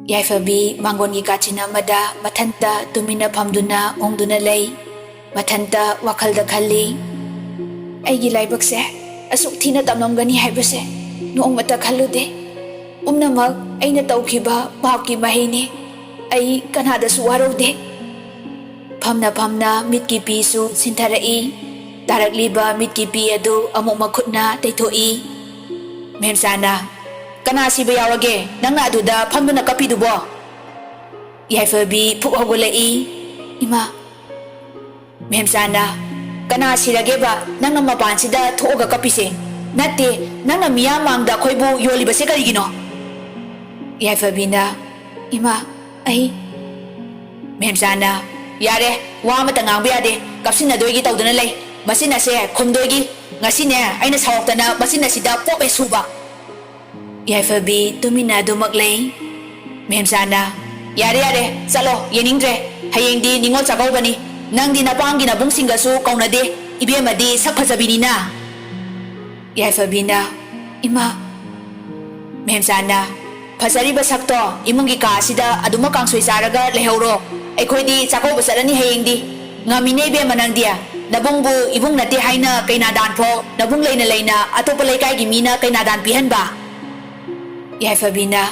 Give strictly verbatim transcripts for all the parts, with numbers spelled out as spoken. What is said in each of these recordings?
ꯌꯥꯏꯐꯕꯤ ꯃꯥꯡꯒꯣꯟꯒꯤ ꯀꯥꯆꯤꯟ ꯑꯃꯗ ꯃꯊꯟꯇ ꯇꯨꯃꯤꯟꯅ ꯐꯝꯗꯨꯅ ꯎꯪꯗꯨꯅ ꯂꯩ꯫ ꯃꯊꯟꯇ ꯋꯥꯈꯜꯗ ꯈꯜꯂꯤ, "ꯑꯩꯒꯤ ꯂꯥꯏꯕꯛꯁꯦ ꯑꯁꯨꯛ ꯊꯤꯅ ꯇꯝꯂꯝꯒꯅꯤ ꯍꯥꯏꯕꯁꯦ ꯅꯣꯡꯃꯇ ꯈꯜꯂꯨꯗꯦ꯫ ꯄꯨꯝꯅꯃꯛ ꯑꯩꯅ ꯇꯧꯈꯤꯕ ꯄꯥꯞꯀꯤ ꯃꯍꯩꯅꯤ꯫ ꯑꯩ ꯀꯅꯥꯗꯁꯨ ꯋꯥꯔꯧꯗꯦ꯫" ꯐꯝꯅ ꯐꯝꯅ ꯃꯤꯠꯀꯤ ꯄꯤꯁꯨ ꯁꯤꯟꯊꯔꯛꯏ꯫ ꯇꯥꯔꯛꯂꯤꯕ ꯃꯤꯠꯀꯤ ꯄꯤ ꯑꯗꯨ ꯑꯃꯨꯛ ꯃꯈꯨꯠꯅ ꯇꯩꯊꯣꯛꯏ꯫ ꯃꯦꯝꯆꯥꯅ, "ꯀꯅꯥ ꯁꯤꯕ ꯌꯥꯎꯔꯒꯦ ꯅꯪꯅ ꯑꯗꯨꯗ ꯐꯝꯗꯨꯅ ꯀꯞꯄꯤꯗꯨꯕꯣ?" ꯌꯥꯏꯐꯕꯤ ꯐꯨꯛ ꯍꯧꯒꯠꯂꯛꯏ꯫ "ꯏꯃꯥ꯫" ꯃꯦꯝꯆꯥꯅ, "ꯀꯅꯥ ꯁꯤꯔꯒꯦꯕ ꯅꯪꯅ ꯃꯄꯥꯟꯁꯤꯗ ꯊꯣꯛꯑꯒ ꯀꯞꯄꯤꯁꯦ? ꯅꯠꯇꯦ, ꯅꯪꯅ ꯃꯤꯌꯥꯝ ꯃꯥꯡꯗ ꯑꯩꯈꯣꯏꯕꯨ ꯌꯣꯜꯂꯤꯕꯁꯦ ꯀꯔꯤꯒꯤꯅꯣ?" ꯌꯥꯏꯐꯕꯤꯅ, "ꯏꯃꯥ, ꯑꯩ..." ꯃꯦꯝꯆꯥꯅ, "ꯌꯥꯔꯦ, ꯋꯥ ꯑꯃꯇ ꯉꯥꯡꯕ ꯌꯥꯗꯦ꯫ ꯀꯞꯁꯤꯟꯅꯗꯣꯏꯒꯤ ꯇꯧꯗꯨꯅ ꯂꯩ꯫ ꯃꯆꯤꯟ ꯑꯁꯦ ꯈꯨꯝꯗꯣꯏꯒꯤ꯫ ꯉꯁꯤꯅꯦ, ꯑꯩꯅ ꯁꯥꯎꯔꯛꯇꯅ ꯃꯆꯤꯟ ꯑꯁꯤꯗ ꯄꯣꯞ ꯍꯦꯛ ꯁꯨꯕ꯫" ꯌꯥꯏꯐꯕꯤ ꯇꯨꯃꯤꯟꯅ ꯑꯗꯨꯃꯛ ꯂꯩ꯫ ꯃꯦꯝꯆꯥꯅ, "ꯌꯥꯔꯦ, ꯌꯥꯔꯦ, ꯆꯠꯂꯣ, ꯌꯦꯡꯅꯤꯡꯗ꯭ꯔꯦ꯫ ꯍꯌꯦꯡꯗꯤ ꯅꯤꯉꯣꯜ ꯆꯥꯛꯀꯧꯕꯅꯤ꯫ ꯅꯪꯗꯤ ꯅꯄꯥꯝꯒꯤ ꯅꯕꯨꯡꯁꯤꯡꯒꯁꯨ ꯀꯧꯅꯗꯦ꯫ ꯏꯕꯦꯝꯃꯗꯤ ꯁꯛ ꯐꯖꯕꯤꯅꯤꯅ꯫" ꯌꯥꯏꯐꯕꯤꯅ, "ꯏꯃꯥ꯫" ꯃꯦꯝꯆꯥꯅ, "ꯐꯖꯔꯤꯕ ꯁꯛꯇꯣ ꯏꯃꯨꯡꯒꯤ ꯀꯥ ꯑꯁꯤꯗ ꯑꯗꯨꯃꯛ ꯀꯥꯡꯁꯣꯏ ꯆꯥꯔꯒ ꯂꯩꯍꯧꯔꯣ꯫ ꯑꯩꯈꯣꯏꯗꯤ ꯆꯥꯛꯀꯧꯕ ꯆꯠꯂꯅꯤ ꯍꯌꯦꯡꯗꯤ꯫ ꯉꯝꯃꯤꯅꯦ ꯏꯕꯦꯝꯃ ꯅꯪꯗꯤ꯫ ꯅꯕꯨꯡꯕꯨ ꯏꯕꯨꯡ ꯅꯠꯇꯦ ꯍꯥꯏꯅ ꯀꯩꯅꯥꯗꯥꯟ ꯐꯥꯎ ꯅꯕꯨꯡ ꯂꯩꯅ ꯂꯩꯅ ꯑꯇꯣꯞꯄ ꯂꯩꯀꯥꯏꯒꯤ ꯃꯤꯅ ꯀꯩꯅꯥꯗꯥꯟ ꯄꯤꯍꯟꯕ꯫" ꯌꯥꯏꯐꯕꯤꯅ,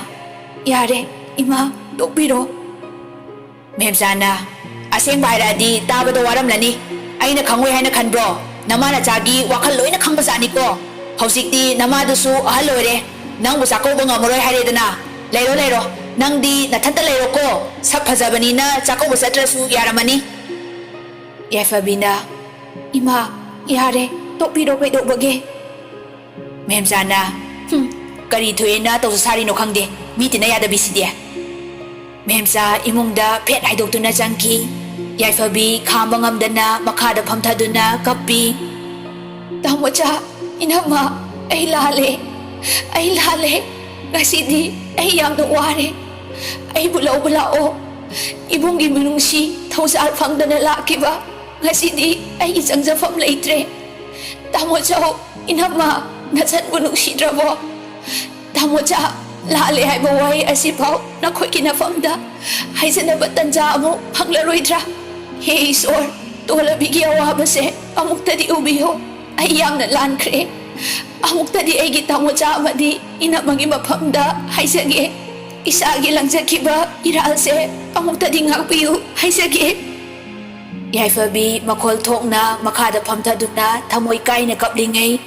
"ꯌꯥꯔꯦ ꯏꯃꯥ, ꯇꯣꯛꯄꯤꯔꯣ꯫" ꯃꯦꯝꯆꯥꯅ, "ꯑꯁꯦꯡꯕ ꯍꯥꯏꯔꯛꯑꯗꯤ ꯇꯥꯕꯗ ꯋꯥꯔꯝꯂꯅꯤ꯫ ꯑꯩꯅ ꯈꯪꯉꯣꯏ ꯍꯥꯏꯅ ꯈꯟꯕ꯭ꯔꯣ? ꯅꯃꯥ ꯅꯆꯥꯒꯤ ꯋꯥꯈꯜ ꯂꯣꯏꯅ ꯈꯪꯕꯖꯥꯠꯅꯤꯀꯣ꯫ ꯍꯧꯖꯤꯛꯇꯤ ꯅꯃꯥꯗꯨꯁꯨ ꯑꯍꯜ ꯑꯣꯏꯔꯦ꯫ ꯅꯪꯕꯨ ꯆꯥꯛꯀꯧꯕ ꯉꯝꯃꯔꯣꯏ ꯍꯥꯏꯔꯦꯗꯅ꯫ ꯂꯩꯔꯣ, ꯂꯩꯔꯣ꯫ ꯅꯪꯗꯤ ꯅꯊꯟꯇ ꯂꯩꯔꯣꯀꯣ꯫ ꯁꯛ ꯐꯖꯕꯅꯤꯅ ꯆꯥꯛꯀꯧꯕ ꯆꯠꯇ꯭ꯔꯁꯨ ꯌꯥꯔꯝꯃꯅꯤ꯫" ꯌꯥꯏꯐꯕꯤꯅ, "ꯏꯃꯥ, ꯌꯥꯔꯦ, ꯇꯣꯛꯄꯤꯔꯣ, ꯀꯩꯗꯧꯕꯒꯦ?" ꯃꯦꯝꯆꯥꯅ, "ꯍꯨꯝ, ꯀꯔꯤ ꯊꯣꯛꯑꯦꯅ ꯇꯧꯖ ꯁꯥꯔꯤꯅꯣ ꯈꯪꯗꯦ, ꯃꯤ ꯇꯤꯟꯅ ꯌꯥꯗꯕꯤꯁꯤꯗꯤ꯫" ꯃꯦꯝꯆꯥ ꯏꯃꯨꯡꯗ ꯐꯦꯠ ꯍꯥꯏꯗꯣꯛꯇꯨꯅ ꯆꯪꯈꯤ꯫ ꯌꯥꯏꯐꯕꯤ ꯈꯥꯝꯕ ꯉꯝꯗꯅ ꯃꯈꯥꯗ ꯐꯝꯊꯗꯨꯅ ꯀꯞꯄꯤ꯫ "ꯇꯥꯃꯣꯆꯥ, ꯏꯅꯝꯃ, ꯑꯩ ꯂꯥꯜꯂꯦ, ꯑꯩ ꯂꯥꯜꯂꯦ꯫ ꯉꯁꯤꯗꯤ ꯑꯩ ꯌꯥꯝꯅ ꯋꯥꯔꯦ꯫ ꯑꯩꯕꯨ ꯂꯧꯕ ꯂꯥꯛꯑꯣ꯫ ꯏꯕꯨꯡꯒꯤ ꯃꯤꯅꯨꯡꯁꯤ ꯊꯧꯖꯥꯜ ꯐꯪꯗꯅ ꯂꯥꯛꯈꯤꯕ ꯉꯁꯤꯗꯤ ꯑꯩꯒꯤ ꯆꯪꯖꯐꯝ ꯂꯩꯇ꯭ꯔꯦ꯫ ꯇꯥꯃꯣ ꯆꯧ, ꯏꯅꯝꯃ, ꯅꯆꯟꯕꯨ ꯅꯨꯡꯁꯤꯗ꯭ꯔꯕꯣ? ꯇꯥꯃꯣ ꯆꯥ, ꯂꯥꯜꯂꯦ ꯍꯥꯏꯕ ꯋꯥꯍꯩ ꯑꯁꯤꯐꯥꯎ ꯅꯈꯣꯏꯒꯤ ꯅꯐꯝꯗ ꯍꯥꯏꯖꯅꯕ ꯇꯟꯖꯥ ꯑꯃꯨꯛ ꯐꯪꯂꯔꯣꯏꯗ꯭ꯔꯥ? ꯍꯦ ꯏꯁꯣꯔ, ꯇꯣꯂꯕꯤꯒꯤ ꯑꯋꯥꯕꯁꯦ ꯑꯃꯨꯛꯇꯗꯤ ꯎꯕꯤꯌꯨ꯫ ꯑꯩ ꯌꯥꯝꯅ ꯂꯥꯟꯈ꯭ꯔꯦ꯫ ꯑꯃꯨꯛꯇꯗꯤ ꯑꯩꯒꯤ ꯇꯥꯃꯣꯆꯥ ꯑꯃꯗꯤ ꯏꯅꯝꯃꯒꯤ ꯃꯐꯝꯗ ꯍꯥꯏꯖꯒꯦ꯫ ꯏꯁꯥꯒꯤ ꯂꯪꯖꯈꯤꯕ ꯏꯔꯥꯜꯁꯦ ꯑꯃꯨꯛꯇꯗꯤ ꯉꯥꯛꯄꯤꯌꯨ ꯍꯥꯏꯖꯒꯦ꯫ ꯌꯥꯏꯐꯕꯤ ꯃꯈꯣꯜ ꯊꯣꯛꯅ ꯃꯈꯥꯗ ꯐꯝꯊꯗꯨꯅ ꯊꯃꯣꯏ ꯀꯥꯏꯅ ꯀꯞꯂꯤꯉꯩ,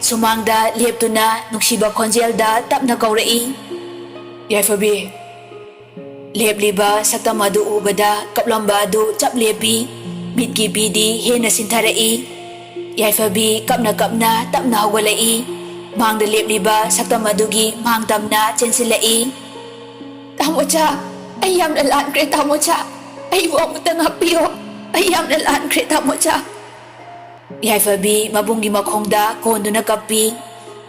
ꯁꯨꯃꯥꯡꯗ ꯂꯦꯞꯇꯨꯅ ꯅꯨꯡꯁꯤꯕ ꯈꯣꯟꯖꯦꯜꯗ ꯇꯞꯅ ꯀꯧꯔꯛꯏ, "ꯌꯥꯏꯐꯕꯤ!" ꯂꯦꯞꯂꯤꯕ ꯁꯛꯇꯝ ꯑꯗꯨ ꯎꯕꯗ ꯀꯞꯂꯝꯕ ꯑꯗꯨ ꯆꯞ ꯂꯦꯞꯄꯤ꯫ ꯃꯤꯠꯀꯤ ꯄꯤꯗꯤ ꯍꯦꯟꯅ ꯁꯤꯟꯊꯔꯛꯏ꯫ ꯌꯥꯏꯐꯕꯤ ꯀꯞꯅ ꯀꯞꯅ ꯇꯞꯅ ꯍꯧꯒꯠꯂꯛꯏ꯫ ꯃꯥꯡꯗ ꯂꯦꯞꯂꯤꯕ ꯁꯛꯇꯝ ꯑꯗꯨꯒꯤ ꯃꯥꯡ ꯇꯝꯅ ꯆꯦꯟꯁꯤꯜꯂꯛꯏ꯫ "ꯇꯥꯃꯣꯆꯥ, ꯑꯩ ꯌꯥꯝꯅ ꯂꯥꯟꯈ꯭ꯔꯦ ꯇꯥꯃꯣꯆꯥ꯫ ꯑꯩꯕꯨ ꯑꯃꯨꯛꯇ ꯉꯥꯛꯄꯤꯌꯣ꯫ ꯑꯩ ꯌꯥꯝꯅ ꯂꯥꯟꯈ꯭ꯔꯦ ꯇꯥꯃꯣꯆꯥ꯫" ꯌꯥꯏꯐꯕꯤ ꯃꯕꯨꯡꯒꯤ ꯃꯈꯣꯡꯗ ꯀꯣꯟꯗꯨꯅ ꯀꯞꯄꯤ꯫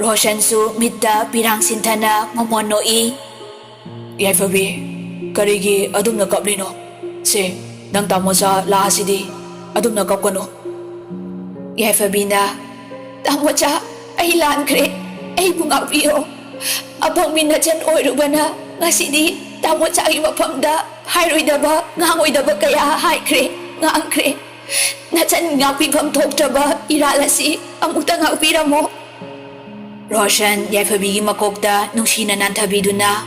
ꯔꯣꯁꯟꯁꯨ ꯃꯤꯠꯇ ꯄꯤꯔꯥꯡ ꯁꯤꯟꯊꯅ ꯃꯃꯣꯟ ꯅꯣꯛꯏ꯫ "ꯌꯥꯏꯐꯕꯤ, ꯀꯔꯤꯒꯤ ꯑꯗꯨꯝꯅ ꯀꯞꯂꯤꯅꯣ? ꯁꯦ, ꯅꯪ ꯇꯥꯃꯣꯆꯥ ꯂꯥꯛꯑꯁꯤꯗꯤ, ꯑꯗꯨꯝꯅ ꯀꯞꯀꯅꯨ꯫" ꯌꯥꯏꯐꯕꯤꯅ, "ꯇꯥꯃꯣꯆꯥ, ꯑꯩ ꯂꯥꯟꯈ꯭ꯔꯦ꯫ ꯑꯩꯕꯨ ꯉꯥꯛꯄꯤꯌꯣ꯫ ꯑꯄꯪꯕꯤ ꯅꯆꯟ ꯑꯣꯏꯔꯨꯕꯅ ꯉꯁꯤꯗꯤ ꯇꯥꯃꯣꯆꯥꯒꯤ ꯃꯐꯝꯗ ꯍꯥꯏꯔꯣꯏꯗꯕ, ꯉꯥꯡꯉꯣꯏꯗꯕ ꯀꯌꯥ ꯍꯥꯏꯈ꯭ꯔꯦ, ꯉꯥꯡꯈ꯭ꯔꯦ꯫ ꯅꯆꯟ ꯉꯥꯛꯄꯤꯐꯝ ꯊꯣꯛꯇ꯭ꯔꯕ ꯏꯔꯥꯜ ꯑꯁꯤ ꯑꯃꯨꯛꯇ ꯉꯥꯛꯄꯤꯔꯝꯃꯣ꯫" ꯔꯣꯁꯟ ꯌꯥꯏꯐꯕꯤꯒꯤ ꯃꯀꯣꯛꯇ ꯅꯨꯡꯁꯤꯅ ꯅꯥꯟꯊꯕꯤꯗꯨꯅ,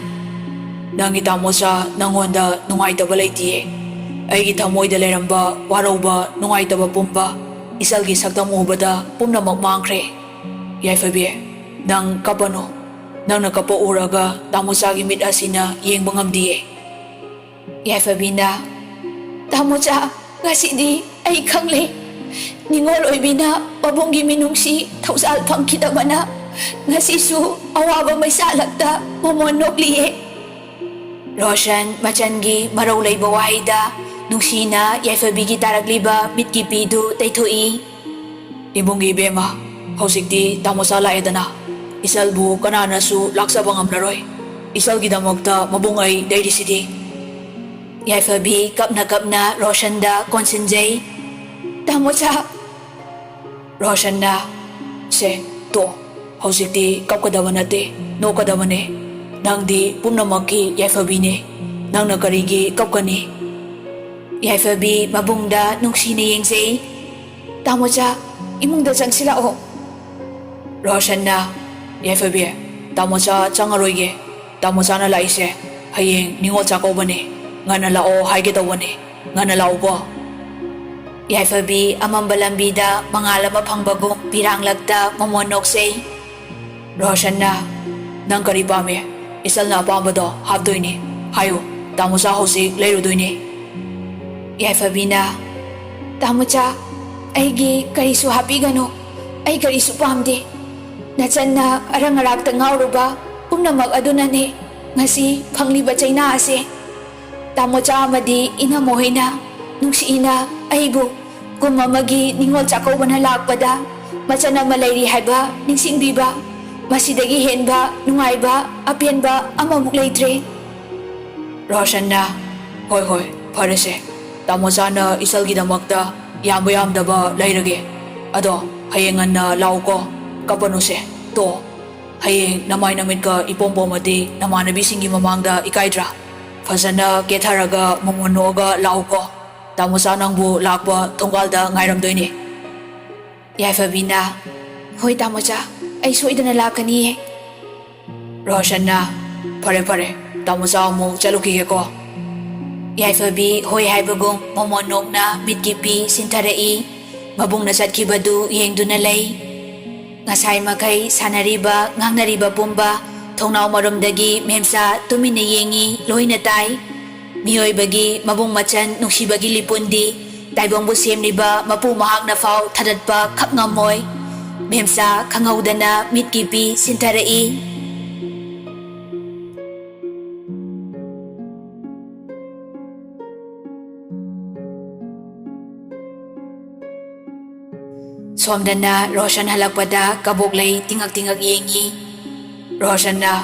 "ꯅꯪꯒꯤ ꯇꯥꯃꯣꯆꯥ ꯅꯪꯉꯣꯟꯗ ꯅꯨꯡꯉꯥꯏꯇꯕ ꯂꯩꯇꯤꯌꯦ꯫ ꯑꯩꯒꯤ ꯊꯃꯣꯏꯗ ꯂꯩꯔꯝꯕ ꯋꯥꯔꯧꯕ, ꯅꯨꯡꯉꯥꯏꯇꯕ ꯄꯨꯝꯕ ꯏꯆꯜꯒꯤ ꯁꯛꯇꯝ ꯎꯕꯗ ꯄꯨꯝꯅꯃꯛ ꯃꯥꯡꯈ꯭ꯔꯦ꯫ ꯌꯥꯏꯐꯕꯤ, ꯅꯪ ꯀꯞꯄꯅꯨ꯫ ꯅꯪꯅ ꯀꯞꯄ ꯎꯔꯒ ꯇꯥꯃꯣꯆꯥꯒꯤ ꯃꯤꯠ ꯑꯁꯤꯅ ꯌꯦꯡꯕ ꯉꯝꯗꯤꯌꯦ꯫" ꯌꯥꯏꯐꯕꯤꯅ, "ꯇꯥꯃꯣꯆꯥ, ꯉꯁꯤꯗꯤ ꯑꯩ ꯈꯪꯂꯦ꯫ ꯅꯤꯉꯣꯜ ꯑꯣꯏꯕꯤꯅ ꯃꯕꯨꯡꯒꯤ ꯃꯤꯅꯨꯡꯁꯤ ꯊꯧꯖꯥꯜ ꯐꯪꯈꯤꯗꯕꯅ ꯉꯁꯤꯁꯨ ꯑꯋꯥꯕ ꯃꯩꯁꯥꯂꯛꯇ ꯃꯃꯣꯟ ꯅꯣꯛꯂꯤꯌꯦ꯫" ꯔꯣꯁꯟ ꯃꯆꯟꯒꯤ ꯃꯔꯧ ꯂꯩꯕ ꯋꯥꯍꯩꯗ ꯅꯨꯡꯁꯤꯅ ꯌꯥꯏꯐꯕꯤꯒꯤ ꯇꯥꯔꯛꯂꯤꯕ ꯃꯤꯠꯀꯤ ꯄꯤꯗꯨ ꯇꯩꯊꯣꯛꯏ꯫ "ꯏꯕꯨꯡꯒꯤ ꯏꯕꯦꯝꯃ, ꯍꯧꯖꯤꯛꯇꯤ ꯇꯥꯃꯣꯆꯥ ꯂꯥꯛꯑꯦꯗꯅ, ꯏꯆꯜꯕꯨ ꯀꯅꯥꯅꯁꯨ ꯂꯥꯛꯆꯕ ꯉꯝꯂꯔꯣꯏ꯫ ꯏꯆꯜꯒꯤꯗꯃꯛꯇ ꯃꯕꯨꯡ ꯑꯩ ꯂꯩꯔꯤꯁꯤꯗꯤ꯫" ꯌꯥꯏꯐꯕꯤ ꯀꯞꯅ ꯀꯞꯅ ꯔꯣꯁꯟꯗ ꯀꯣꯟꯁꯤꯟꯖꯩ꯫ "ꯇꯥꯃꯣꯆꯥ!" ꯔꯣꯁꯟꯅ, "ꯁꯦ, ꯇꯣ, ꯍꯧꯖꯤꯛꯇꯤ ꯀꯞꯀꯗꯕ ꯅꯠꯇꯦ, ꯅꯣꯛꯀꯗꯕꯅꯦ꯫ ꯅꯪꯗꯤ ꯄꯨꯝꯅꯃꯛꯀꯤ ꯌꯥꯏꯐꯕꯤꯅꯦ꯫ ꯅꯪꯅ ꯀꯔꯤꯒꯤ ꯀꯞꯀꯅꯤ?" ꯌꯥꯏꯐꯕꯤ ꯃꯕꯨꯡꯗ ꯅꯨꯡꯁꯤꯅ ꯌꯦꯡꯖꯩ꯫ "ꯇꯥꯃꯣꯆꯥ, ꯏꯃꯨꯡꯗ ꯆꯪꯁꯤꯜꯂꯛꯑꯣ꯫" ꯔꯣꯁꯟꯅ, "ꯌꯥꯏꯐꯕꯤ, ꯇꯥꯃꯣꯆꯥ ꯆꯪꯉꯔꯣꯏꯒꯦ꯫ ꯇꯥꯃꯣꯆꯥꯅ ꯂꯥꯛꯏꯁꯦ ꯍꯌꯦꯡ ꯅꯤꯉꯣꯜ ꯆꯥꯛꯀꯧꯕꯅꯦ꯫ ꯉꯟꯅ ꯂꯥꯛꯑꯣ ꯍꯥꯏꯒꯦ ꯇꯧꯕꯅꯦ꯫ ꯉꯟꯅ ꯂꯥꯛꯎꯀꯣ꯫" ꯌꯥꯏꯐꯕꯤ ꯑꯃꯝꯕ ꯂꯝꯕꯤꯗ ꯃꯉꯥꯜ ꯑꯃ ꯐꯪꯕꯒꯨꯝ ꯄꯤꯔꯥꯡꯂꯛꯇ ꯃꯃꯣꯟ ꯅꯣꯛꯆꯩ꯫ ꯔꯣꯁꯟꯅ, "ꯅꯪ ꯀꯔꯤ ꯄꯥꯝꯃꯤ? ꯏꯆꯜꯅ ꯑꯄꯥꯝꯕꯗꯣ ꯍꯥꯞꯇꯣꯏꯅꯤ꯫ ꯍꯥꯏꯌꯨ, ꯇꯥꯃꯣꯆꯥ ꯍꯧꯖꯤꯛ ꯂꯩꯔꯨꯗꯣꯏꯅꯤ꯫" ꯌꯥꯏꯐꯕꯤꯅ, "ꯇꯥꯃꯣꯆꯥ, ꯑꯩꯒꯤ ꯀꯔꯤꯁꯨ ꯍꯥꯞꯄꯤꯒꯅꯨ꯫ ꯑꯩ ꯀꯔꯤꯁꯨ ꯄꯥꯝꯗꯦ꯫ ꯅꯆꯟꯅ ꯑꯔꯪ ꯑꯔꯥꯛꯇ ꯉꯥꯎꯔꯨꯕ ꯄꯨꯝꯅꯃꯛ ꯑꯗꯨꯅꯅꯦ ꯉꯁꯤ ꯐꯪꯂꯤꯕ ꯆꯩꯅꯥ ꯑꯁꯤ꯫ ꯇꯥꯃꯣꯆꯥ ꯑꯃꯗꯤ ꯏꯅꯝꯃ ꯍꯣꯏꯅ ꯅꯨꯡꯁꯤꯅ ꯑꯩꯕꯨ ꯀꯨꯝ ꯑꯃꯒꯤ ꯅꯤꯉꯣꯜ ꯆꯥꯛꯀꯧꯕꯅ ꯂꯥꯛꯄꯗ ꯃꯆꯟ ꯑꯃ ꯂꯩꯔꯤ ꯍꯥꯏꯕ ꯅꯤꯡꯁꯤꯡꯕꯤꯕ, ꯃꯁꯤꯗꯒꯤ ꯍꯦꯟꯕ ꯅꯨꯡꯉꯥꯏꯕ, ꯑꯄꯦꯟꯕ ꯑꯃꯃꯨꯛ ꯂꯩꯇ꯭ꯔꯦ꯫" ꯔꯣꯁꯟꯅ, "ꯍꯣꯏ, ꯍꯣꯏ, ꯐꯔꯦꯁꯦ꯫ ꯇꯥꯃꯣꯆꯥꯅ ꯏꯆꯜꯒꯤꯗꯃꯛꯇ ꯌꯥꯝꯕ ꯌꯥꯝꯗꯕ ꯂꯩꯔꯒꯦ꯫ ꯑꯗꯣ ꯍꯌꯦꯡ ꯉꯟꯅ ꯂꯥꯛꯎꯀꯣ꯫ ꯀꯞꯄꯅꯨꯁꯦ꯫ ꯇꯣ, ꯍꯌꯦꯡ ꯅꯃꯥꯏ ꯅꯃꯤꯠꯀ ꯏꯄꯣꯝ ꯄꯣꯝꯃꯗꯤ ꯅꯃꯥꯟꯅꯕꯤꯁꯤꯡꯒꯤ ꯃꯃꯥꯡꯗ ꯏꯀꯥꯏꯗ꯭ꯔꯥ? ꯐꯖꯅ ꯀꯦꯊꯔꯒ ꯃꯃꯣꯟ ꯅꯣꯛꯑꯒ ꯂꯥꯛꯎꯀꯣ꯫ ꯇꯥꯃꯣꯆꯥ ꯅꯪꯕꯨ ꯂꯥꯛꯄ ꯊꯣꯡꯒꯥꯜꯗ ꯉꯥꯏꯔꯝꯗꯣꯏꯅꯦ꯫" ꯌꯥꯏꯐꯕꯤꯅ, "ꯍꯣꯏ ꯇꯥꯃꯣꯆꯥ, ꯑꯩ ꯁꯣꯏꯗꯅ ꯂꯥꯛꯀꯅꯤꯌꯦ꯫" ꯔꯣꯁꯟꯅ, "ꯐꯔꯦ, ꯐꯔꯦ, ꯇꯥꯃꯣꯆꯥ ꯑꯃꯨꯛ ꯆꯠꯂꯨꯈꯤꯒꯦꯀꯣ꯫" ꯌꯥꯏꯐꯕꯤ ꯍꯣꯏ ꯍꯥꯏꯕꯒꯨꯝ ꯃꯃꯣꯟ ꯅꯣꯛꯅ ꯃꯤꯠꯀꯤ ꯄꯤ ꯁꯤꯟꯊꯔꯛꯏ꯫ ꯃꯕꯨꯡꯅ ꯆꯠꯈꯤꯕꯗꯨ ꯌꯦꯡꯗꯨꯅ ꯂꯩ꯫ ꯉꯁꯥꯏ ꯃꯈꯩ ꯁꯥꯟꯅꯔꯤꯕ, ꯉꯥꯡꯅꯔꯤꯕ ꯄꯨꯝꯕ ꯊꯣꯡꯅꯥꯎ ꯃꯔꯨꯝꯗꯒꯤ ꯃꯦꯝꯆꯥ ꯇꯨꯃꯤꯟꯅ ꯌꯦꯡꯉꯤ, ꯂꯣꯏꯅ ꯇꯥꯏ꯫ ꯃꯤꯑꯣꯏꯕꯒꯤ ꯃꯕꯨꯡ ꯃꯆꯟ ꯅꯨꯡꯁꯤꯕꯒꯤ ꯂꯤꯄꯨꯟꯗꯤ ꯇꯥꯏꯕꯪꯕꯨ ꯁꯦꯝꯂꯤꯕ ꯃꯄꯨ ꯃꯍꯥꯛꯅ ꯐꯥꯎ ꯊꯥꯗꯠꯄ ꯈꯛ ꯉꯝꯃꯣꯏ꯫ ꯃꯦꯝꯆꯥ ꯈꯪꯍꯧꯗꯅ ꯃꯤꯠꯀꯤ ꯄꯤ ꯁꯤꯟꯊꯔꯛꯏ꯫ ꯁꯣꯝꯗꯅ ꯔꯣꯁꯟ ꯍꯜꯂꯛꯄꯗ ꯀꯕꯣꯛꯂꯩ ꯇꯤꯡꯉꯛ ꯇꯤꯡꯉꯛ ꯌꯦꯡꯉꯤ꯫ ꯔꯣꯁꯟꯅ,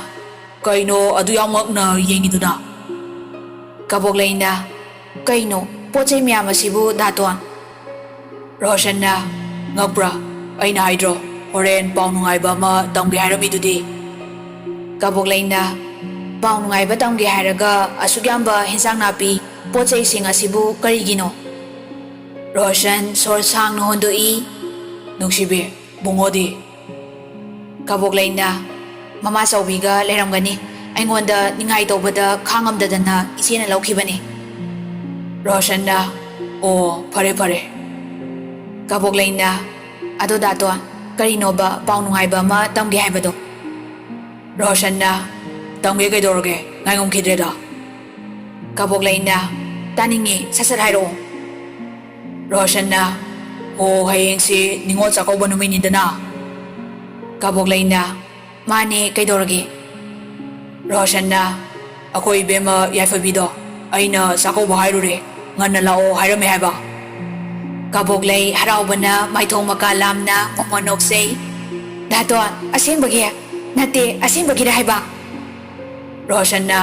"ꯀꯩꯅꯣ ꯑꯗꯨ ꯌꯥꯝ ꯉꯛꯅ ꯌꯦꯡꯉꯤꯗꯨꯅ?" ꯀꯕꯣꯛꯂꯩꯅ, "ꯀꯩꯅꯣ ꯄꯣꯠ ꯆꯩ ꯃꯌꯥꯝ ꯑꯁꯤꯕꯨ, ꯗꯥꯇꯣꯟ?" ꯔꯣꯁꯟꯅ, "ꯉꯛꯄ꯭ꯔꯥ? ꯑꯩꯅ ꯍꯥꯏꯗ꯭ꯔꯣ, ꯍꯣꯔꯦꯟ ꯄꯥꯎ ꯅꯨꯡꯉꯥꯏꯕ ꯑꯃ ꯇꯝꯒꯦ ꯍꯥꯏꯔꯝꯃꯤꯗꯨꯗꯤ?" ꯀꯕꯣꯛꯂꯩꯅ, "ꯄꯥꯎ ꯅꯨꯡꯉꯥꯏꯕ ꯇꯝꯒꯦ ꯍꯥꯏꯔꯒ ꯑꯁꯨꯛ ꯌꯥꯝꯕ ꯍꯦꯟꯁꯥꯡ ꯅꯥꯄꯤ, ꯄꯣꯠ ꯆꯩꯁꯤꯡ ꯑꯁꯤꯕꯨ ꯀꯔꯤꯒꯤꯅꯣ?" ꯔꯣꯁꯟ ꯁꯣꯔ ꯁꯥꯡꯅ ꯍꯣꯟꯗꯣꯛꯏ, "ꯅꯨꯡꯁꯤꯕꯤ, ꯕꯨꯡꯉꯣꯗꯤ?" ꯀꯕꯣꯛꯂꯩꯅ, "ꯃꯃꯥ ꯆꯥꯎꯕꯤꯒ ꯂꯩꯔꯝꯒꯅꯤ꯫ ꯑꯩꯉꯣꯟꯗ ꯅꯤꯡꯉꯥꯏ ꯇꯧꯕꯗ ꯈꯥꯡꯉꯝꯗꯗꯅ ꯏꯆꯦꯅ ꯂꯧꯈꯤꯕꯅꯤ꯫" ꯔꯣꯁꯟꯅ, "ꯑꯣ, ꯐꯔꯦ, ꯐꯔꯦ꯫" ꯀꯕꯣꯛꯂꯩꯅ, "ꯑꯗꯣ ꯗꯥꯇꯣꯟ, ꯀꯔꯤꯅꯣꯕ ꯄꯥꯎ ꯅꯨꯡꯉꯥꯏꯕ ꯑꯃ ꯇꯝꯒꯦ ꯍꯥꯏꯕꯗꯣ?" ꯔꯣꯁꯟꯅ, "ꯇꯝꯒꯦ, ꯀꯩꯗꯧꯔꯒꯦ? ꯉꯥꯏꯉꯝꯈꯤꯗ꯭ꯔꯦꯗ꯫" ꯀꯕꯣꯛꯂꯩꯅ, "ꯇꯥꯅꯤꯡꯉꯤ, ꯁꯠ ꯁꯠ ꯍꯥꯏꯔꯛꯑꯣ꯫" ꯔꯣꯁꯟꯅ, "ꯑꯣ, ꯍꯌꯦꯡꯁꯤ ꯅꯤꯉꯣꯜ ꯆꯥꯛꯀꯧꯕ ꯅꯨꯃꯤꯠꯅꯤꯗꯅ?" ꯀꯕꯣꯛꯂꯩꯅ, "ꯃꯥꯅꯦ, ꯀꯩꯗꯧꯔꯒꯦ?" ꯔꯣꯁꯟꯅ, "ꯑꯩꯈꯣꯏ ꯏꯕꯦꯝꯃ ꯌꯥꯏꯐꯕꯤꯗꯣ ꯑꯩꯅ ꯆꯥꯛꯀꯧꯕ ꯍꯥꯏꯔꯨꯔꯦ, ꯉꯟꯅ ꯂꯥꯛꯑꯣ ꯍꯥꯏꯔꯝꯃꯦ ꯍꯥꯏꯕ꯫" ꯀꯕꯣꯛꯂꯩ ꯍꯔꯥꯎꯕꯅ ꯃꯥꯏꯊꯣꯡ ꯃꯀꯥ ꯂꯥꯝꯅ ꯃꯣꯃꯣꯟ ꯅꯣꯛꯆꯩ꯫ "ꯗꯥꯇꯣꯟ, ꯑꯁꯦꯡꯕꯒꯤ? ꯅꯠꯇꯦ, ꯑꯁꯦꯡꯕꯒꯤꯔ ꯍꯥꯏꯕ?" ꯔꯣꯁꯟꯅ,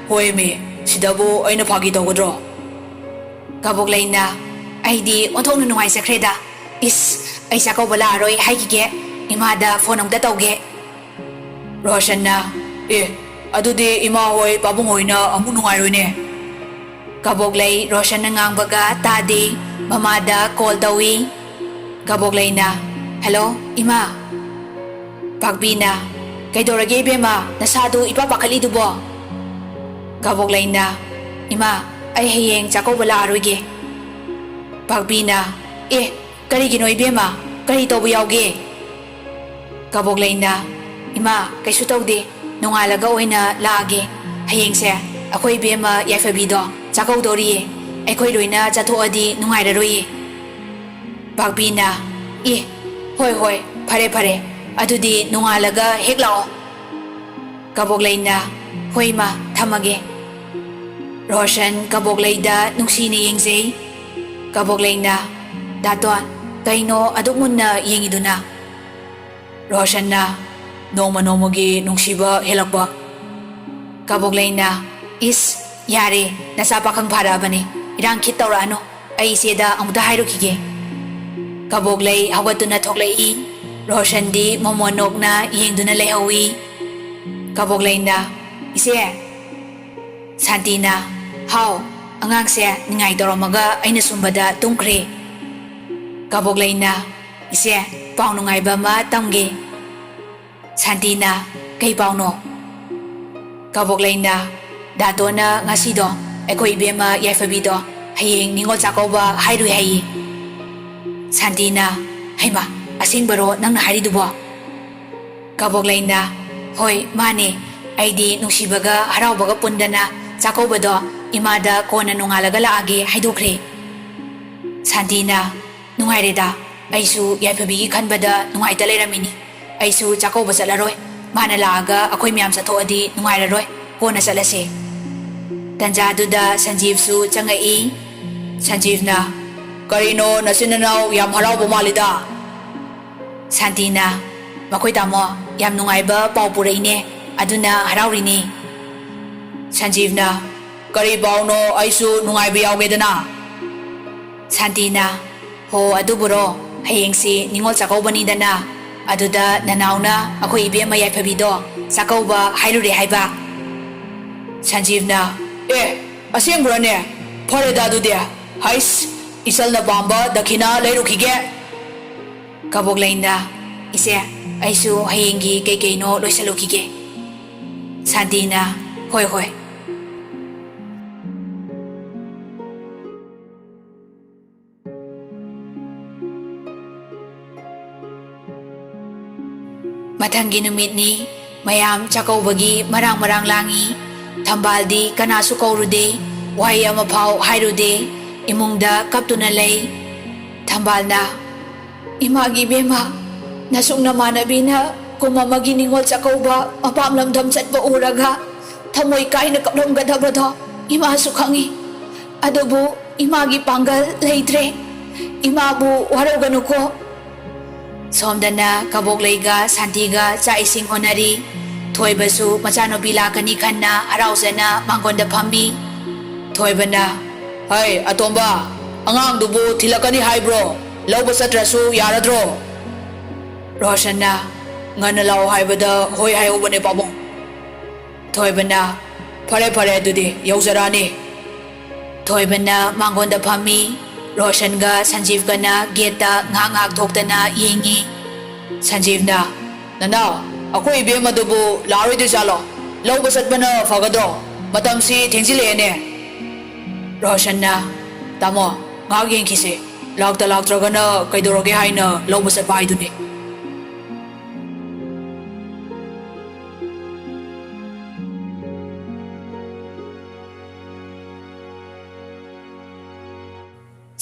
"ꯍꯣꯏꯃꯤ, ꯁꯤꯗꯕꯨ ꯑꯩꯅ ꯐꯥꯒꯤ ꯇꯧꯒꯗ꯭ꯔꯣ?" ꯀꯕꯣꯛꯂꯩꯅ, "ꯑꯩꯗꯤ ꯑꯣꯟꯊꯣꯛꯅ ꯅꯨꯡꯉꯥꯏꯖꯈ꯭ꯔꯦꯗ꯫ ꯏꯁ, ꯑꯩ ꯆꯥꯛꯀꯧꯕ ꯂꯥꯛꯑꯔꯣꯏ ꯍꯥꯏꯈꯤꯒꯦ꯫ ꯏꯃꯥꯗ ꯐꯣꯟ ꯑꯃꯨꯛꯇ ꯇꯧꯒꯦ꯫" ꯔꯣꯁꯟꯅ, "ꯑꯦ, ꯑꯗꯨꯗꯤ ꯏꯃꯥ ꯍꯣꯏ ꯄꯥꯕꯨꯡ ꯍꯣꯏꯅ ꯑꯃꯨꯛ ꯅꯨꯡꯉꯥꯏꯔꯣꯏꯅꯦ꯫" ꯀꯕꯣꯛꯂꯩ ꯔꯣꯁꯟꯅ ꯉꯥꯡꯕꯒ ꯇꯥꯗꯦ꯫ ꯃꯃꯥꯗ ꯀꯣꯜ ꯇꯧꯏ꯫ ꯀꯕꯣꯛꯂꯩꯅ, "ꯍꯜꯂꯣ, ꯏꯃꯥ꯫" ꯄꯥꯛꯄꯤꯅ, "ꯀꯩꯗꯧꯔꯒꯦ ꯏꯕꯦꯝꯃ, ꯅꯁꯥꯗꯨ ꯏꯄꯥ ꯄꯥꯈꯠꯂꯤꯗꯨꯕꯣ?" ꯀꯕꯣꯛꯂꯩꯅ, "ꯏꯃꯥ, ꯑꯩ ꯍꯌꯦꯡ ꯆꯥꯛꯀꯧꯕ ꯂꯥꯛꯑꯔꯣꯏꯒꯦ꯫" ꯄꯥꯛꯄꯤꯅ, "ꯑꯦ, ꯀꯔꯤꯒꯤꯅꯣ ꯏꯕꯦꯝꯃ? ꯀꯔꯤ ꯇꯧꯕ ꯌꯥꯎꯒꯦ?" ꯀꯕꯣꯛꯂꯩꯅ, "ꯏꯃꯥ, ꯀꯩꯁꯨ ꯇꯧꯗꯦ꯫ ꯅꯣꯡꯉꯥꯜꯂꯒ ꯑꯣꯏꯅ ꯂꯥꯛꯑꯒꯦ꯫ ꯍꯌꯦꯡꯁꯦ ꯑꯩꯈꯣꯏ ꯏꯕꯦꯝꯃ ꯌꯥꯏꯐꯕꯤꯗꯣ ꯆꯥꯛꯀꯧꯗꯧꯔꯤꯌꯦ꯫ ꯑꯩꯈꯣꯏ ꯂꯣꯏꯅ ꯆꯠꯊꯣꯛꯑꯗꯤ ꯅꯨꯡꯉꯥꯏꯔꯔꯣꯏꯌꯦ꯫" ꯄꯥꯛꯄꯤꯅ, "ꯑꯦ, ꯍꯣꯏ, ꯍꯣꯏ, ꯐꯔꯦ, ꯐꯔꯦ꯫ ꯑꯗꯨꯗꯤ ꯅꯣꯡꯉꯥꯜꯂꯒ ꯍꯦꯛ ꯂꯥꯛꯑꯣ꯫" ꯀꯕꯣꯛꯂꯩꯅ, "ꯍꯣꯏ ꯏꯃꯥ, ꯊꯝꯃꯒꯦ꯫" ꯔꯣꯁꯟ ꯀꯕꯣꯛꯂꯩꯗ ꯅꯨꯡꯁꯤꯅ ꯌꯦꯡꯖꯩ꯫ ꯀꯕꯣꯛꯂꯩꯅ, "ꯗꯥꯇꯣꯟ, ꯀꯩꯅꯣ ꯑꯗꯨꯛ ꯃꯨꯟꯅ ꯌꯦꯡꯉꯤꯗꯨꯅ?" ꯔꯣꯁꯟꯅ, "ꯅꯣꯡꯃ ꯅꯣꯡꯃꯒꯤ ꯅꯨꯡꯁꯤꯕ ꯍꯦꯜꯂꯛꯄ꯫" ꯀꯕꯣꯛꯂꯩꯅ, "ꯏꯁ, ꯌꯥꯔꯦ, ꯅꯆꯥ ꯄꯥꯈꯪ ꯐꯥꯔꯛꯑꯕꯅꯤ꯫ ꯏꯔꯥꯡ ꯈꯤꯠ ꯇꯧꯔꯛꯑꯅꯨ꯫ ꯑꯩ ꯏꯆꯦꯗ ꯑꯃꯨꯛꯇ ꯍꯥꯏꯔꯨꯈꯤꯒꯦ꯫" ꯀꯕꯣꯛꯂꯩ ꯍꯧꯒꯠꯇꯨꯅ ꯊꯣꯛꯂꯛꯏ꯫ ꯔꯣꯁꯟꯗꯤ ꯃꯣꯃꯣꯟ ꯅꯣꯛꯅ ꯌꯦꯡꯗꯨꯅ ꯂꯩꯍꯧꯏ꯫ ꯀꯕꯣꯛꯂꯩꯅ, "ꯏꯆꯦ!" ꯁꯥꯟꯇꯤꯅ, "ꯍꯥꯎ, ꯑꯉꯥꯡꯁꯦ ꯅꯤꯡꯉꯥꯏ ꯇꯧꯔꯝꯃꯒ ꯑꯩꯅ ꯁꯨꯝꯕꯗ ꯇꯨꯝꯈ꯭ꯔꯦ꯫" ꯀꯕꯣꯛꯂꯩꯅ, "ꯏꯆꯦ, ꯄꯥꯎ ꯅꯨꯡꯉꯥꯏꯕ ꯑꯃ ꯇꯝꯒꯦ꯫" ꯁꯥꯟꯇꯤꯅ, "ꯀꯩ ꯄꯥꯎꯅꯣ?" ꯀꯕꯣꯛꯂꯩꯅ, "ꯗꯥꯇꯣꯅ ꯉꯁꯤꯗꯣ ꯑꯩꯈꯣꯏ ꯏꯕꯦꯝꯃ ꯌꯥꯏꯐꯕꯤꯗꯣ ꯍꯌꯦꯡ ꯅꯤꯉꯣꯜ ꯆꯥꯛꯀꯧꯕ ꯍꯥꯏꯔꯨꯏ ꯍꯥꯏꯌꯦ꯫" ꯁꯥꯟꯇꯤꯅ, "ꯍꯩꯃꯥ, ꯑꯁꯦꯡꯕꯔꯣ ꯅꯪꯅ ꯍꯥꯏꯔꯤꯗꯨꯕꯣ?" ꯀꯕꯣꯛꯂꯩꯅ, "ꯍꯣꯏ, ꯃꯥꯅꯦ꯫ ꯑꯩꯗꯤ ꯅꯨꯡꯁꯤꯕꯒ ꯍꯔꯥꯎꯕꯒ ꯄꯨꯟꯗꯅ ꯆꯥꯛꯀꯧꯕꯗꯣ ꯏꯃꯥꯗ ꯀꯣꯟꯅ ꯅꯣꯡꯉꯥꯜꯂꯒ ꯂꯥꯛꯑꯒꯦ ꯍꯥꯏꯗꯣꯛꯈ꯭ꯔꯦ꯫" ꯁꯥꯟꯇꯤꯅ, "ꯅꯨꯡꯉꯥꯏꯔꯦꯗ, ꯑꯩꯁꯨ ꯌꯥꯏꯐꯕꯤꯒꯤ ꯈꯟꯕꯗ ꯅꯨꯡꯉꯥꯏꯇ ꯂꯩꯔꯝꯃꯤꯅꯤ꯫ ꯑꯩꯁꯨ ꯆꯥꯛꯀꯧꯕ ꯆꯠꯂꯔꯣꯏ꯫ ꯃꯥꯅ ꯂꯥꯛꯑꯒ ꯑꯩꯈꯣꯏ ꯃꯌꯥꯝ ꯆꯠꯊꯣꯛꯑꯗꯤ ꯅꯨꯡꯉꯥꯏꯔꯔꯣꯏ꯫ ꯀꯣꯟꯅ ꯆꯠꯂꯁꯦ꯫" ꯇꯟꯖꯥꯗꯨꯗ ꯁꯟꯖꯤꯕꯁꯨ ꯆꯪꯉꯛꯏ꯫ ꯁꯟꯖꯤꯕꯅ, "ꯀꯔꯤꯅꯣ, ꯅꯆꯤꯟ ꯅꯅꯥꯎ ꯌꯥꯝ ꯍꯔꯥꯎꯕ ꯃꯥꯜꯂꯤꯗ?" ꯁꯥꯟꯇꯤꯅ, "ꯃꯈꯣꯏ ꯇꯥꯃꯣ, ꯌꯥꯝ ꯅꯨꯡꯉꯥꯏꯕ ꯄꯥꯎ ꯄꯨꯔꯛꯏꯅꯦ, ꯑꯗꯨꯅ ꯍꯔꯥꯎꯔꯤꯅꯤ꯫" ꯁꯟꯖꯤꯕꯅ, "ꯀꯔꯤ ꯄꯥꯎꯅꯣ? ꯑꯩꯁꯨ ꯅꯨꯡꯉꯥꯏꯕ ꯌꯥꯎꯒꯦꯗꯅ꯫" ꯁꯥꯟꯇꯤꯅ, "ꯍꯣ, ꯑꯗꯨꯕꯨꯔꯣ, ꯍꯌꯦꯡꯁꯤ ꯅꯤꯉꯣꯜ ꯆꯥꯛꯀꯧꯕꯅꯤꯗꯅ, ꯑꯗꯨꯗ ꯅꯅꯥꯎꯅ ꯑꯩꯈꯣꯏ ꯏꯕꯦꯝꯃ ꯌꯥꯏꯐꯕꯤꯗꯣ ꯆꯥꯛꯀꯧꯕ ꯍꯥꯏꯔꯨꯔꯦ ꯍꯥꯏꯕ꯫" ꯁꯟꯖꯤꯕꯅ, "ꯑꯦ, ꯑꯁꯦꯡꯕ꯭ꯔꯣꯅꯦ? ꯐꯔꯦꯗ ꯑꯗꯨꯗꯤ꯫ ꯍꯩꯁ, ꯏꯆꯜꯅ ꯄꯥꯝꯕ ꯗꯈꯤꯅꯥ ꯂꯩꯔꯨꯈꯤꯒꯦ꯫" ꯀꯕꯣꯛꯂꯩꯅ, "ꯏꯆꯦ, ꯑꯩꯁꯨ ꯍꯌꯦꯡꯒꯤ ꯀꯩꯀꯩꯅꯣ ꯂꯣꯏꯁꯜꯂꯨꯈꯤꯒꯦ꯫" ꯁꯥꯟꯇꯤꯅ, "ꯍꯣꯏ, ꯍꯣꯏ꯫" ꯃꯊꯪꯒꯤ ꯅꯨꯃꯤꯠꯅꯤ꯫ ꯃꯌꯥꯝ ꯆꯥꯛꯀꯧꯕꯒꯤ ꯃꯔꯥꯡ ꯃꯔꯥꯡ ꯂꯥꯡꯉꯤ꯫ ꯊꯝꯕꯥꯜꯗꯤ ꯀꯅꯥꯁꯨ ꯀꯧꯔꯨꯗꯦ꯫ ꯋꯥꯍꯩ ꯑꯃꯐꯥꯎ ꯍꯥꯏꯔꯨꯗꯦ꯫ ꯏꯃꯨꯡꯗ ꯀꯞꯇꯨꯅ ꯂꯩ꯫ ꯊꯝꯕꯥꯜꯅ, "ꯏꯃꯥꯒꯤ ꯏꯕꯦꯝꯃ, ꯅꯁꯨꯡ ꯅꯃꯥꯟꯅꯕꯤꯅ ꯀꯨꯝ ꯑꯃꯒꯤ ꯅꯤꯉꯣꯜ ꯆꯥꯛꯀꯧꯕ ꯃꯄꯥꯝ ꯂꯝꯗꯝ ꯆꯠꯄ ꯎꯔꯒ ꯊꯃꯣꯏ ꯀꯥꯏꯅ ꯀꯞꯂꯝꯒꯗꯕꯗꯣ ꯏꯃꯥꯁꯨ ꯈꯪꯏ꯫ ꯑꯗꯨꯕꯨ ꯏꯃꯥꯒꯤ ꯄꯥꯡꯒꯜ ꯂꯩꯇ꯭ꯔꯦ꯫ ꯏꯃꯥꯕꯨ ꯋꯥꯔꯧꯒꯅꯨꯀꯣ꯫" ꯁꯣꯝꯗꯅ ꯀꯕꯣꯛꯂꯩꯒ ꯁꯥꯟꯇꯤꯒ ꯆꯥꯛ ꯏꯁꯤꯡ ꯍꯣꯠꯅꯔꯤ꯫ ꯊꯣꯏꯕꯁꯨ ꯃꯆꯥꯅꯨꯄꯤ ꯂꯥꯛꯀꯅꯤ ꯈꯟꯅ ꯍꯔꯥꯎꯖꯅ ꯃꯥꯡꯒꯣꯟꯗ ꯐꯝꯃꯤ꯫ ꯊꯣꯏꯕꯅ, "ꯍꯩ, ꯑꯇꯣꯝꯕ, ꯑꯉꯥꯡꯗꯨꯕꯨ ꯊꯤꯜꯂꯛꯀꯅꯤ ꯍꯥꯏꯕ꯭ꯔꯣ? ꯂꯧꯕ ꯆꯠꯇ꯭ꯔꯁꯨ ꯌꯥꯔꯗ꯭ꯔꯣ?" ꯔꯣꯁꯟꯅ, "ꯉꯟꯅ ꯂꯥꯛꯑꯣ ꯍꯥꯏꯕꯗ ꯍꯣꯏ ꯍꯥꯏꯍꯧꯕꯅꯦ, ꯄꯥꯕꯨꯡ꯫ ꯊꯣꯏꯕꯅ, "ꯐꯔꯦ, ꯐꯔꯦ, ꯑꯗꯨꯗꯤ ꯌꯧꯖꯔꯛꯑꯅꯤ꯫" ꯊꯣꯏꯕꯅ ꯃꯥꯡꯒꯣꯟꯗ ꯐꯝꯃꯤ꯫ ꯔꯣꯁꯟꯒ ꯁꯟꯖꯤꯞꯀꯅ ꯒꯦꯠꯇ ꯉꯥꯏꯍꯥꯛ ꯉꯥꯏꯍꯥꯛ ꯊꯣꯛꯇꯅ ꯌꯦꯡꯉꯤ꯫ ꯁꯟꯖꯤꯞꯅ, "ꯅꯅꯥꯎ, ꯑꯩꯈꯣꯏ ꯏꯕꯦꯝꯃꯗꯨꯕꯨ ꯂꯥꯛꯑꯔꯣꯏꯗꯣꯏꯖꯥꯠꯂꯣ? ꯂꯧꯕ ꯆꯠꯄꯅ ꯐꯒꯗ꯭ꯔꯣ? ꯃꯇꯝꯁꯤ ꯊꯦꯡꯖꯤꯜꯂꯛꯑꯦꯅꯦ꯫" ꯔꯣꯁꯟꯅ, "ꯇꯥꯃꯣ, ꯉꯥꯏꯍꯥꯛ ꯌꯦꯡꯈꯤꯁꯦ꯫ ꯂꯥꯛꯇ ꯂꯥꯛꯇ꯭ꯔꯒꯅ ꯀꯩꯗꯧꯔꯒꯦ ꯍꯥꯏꯅ ꯂꯧꯕ ꯆꯠꯄ ꯍꯥꯏꯗꯨꯅꯤ꯫"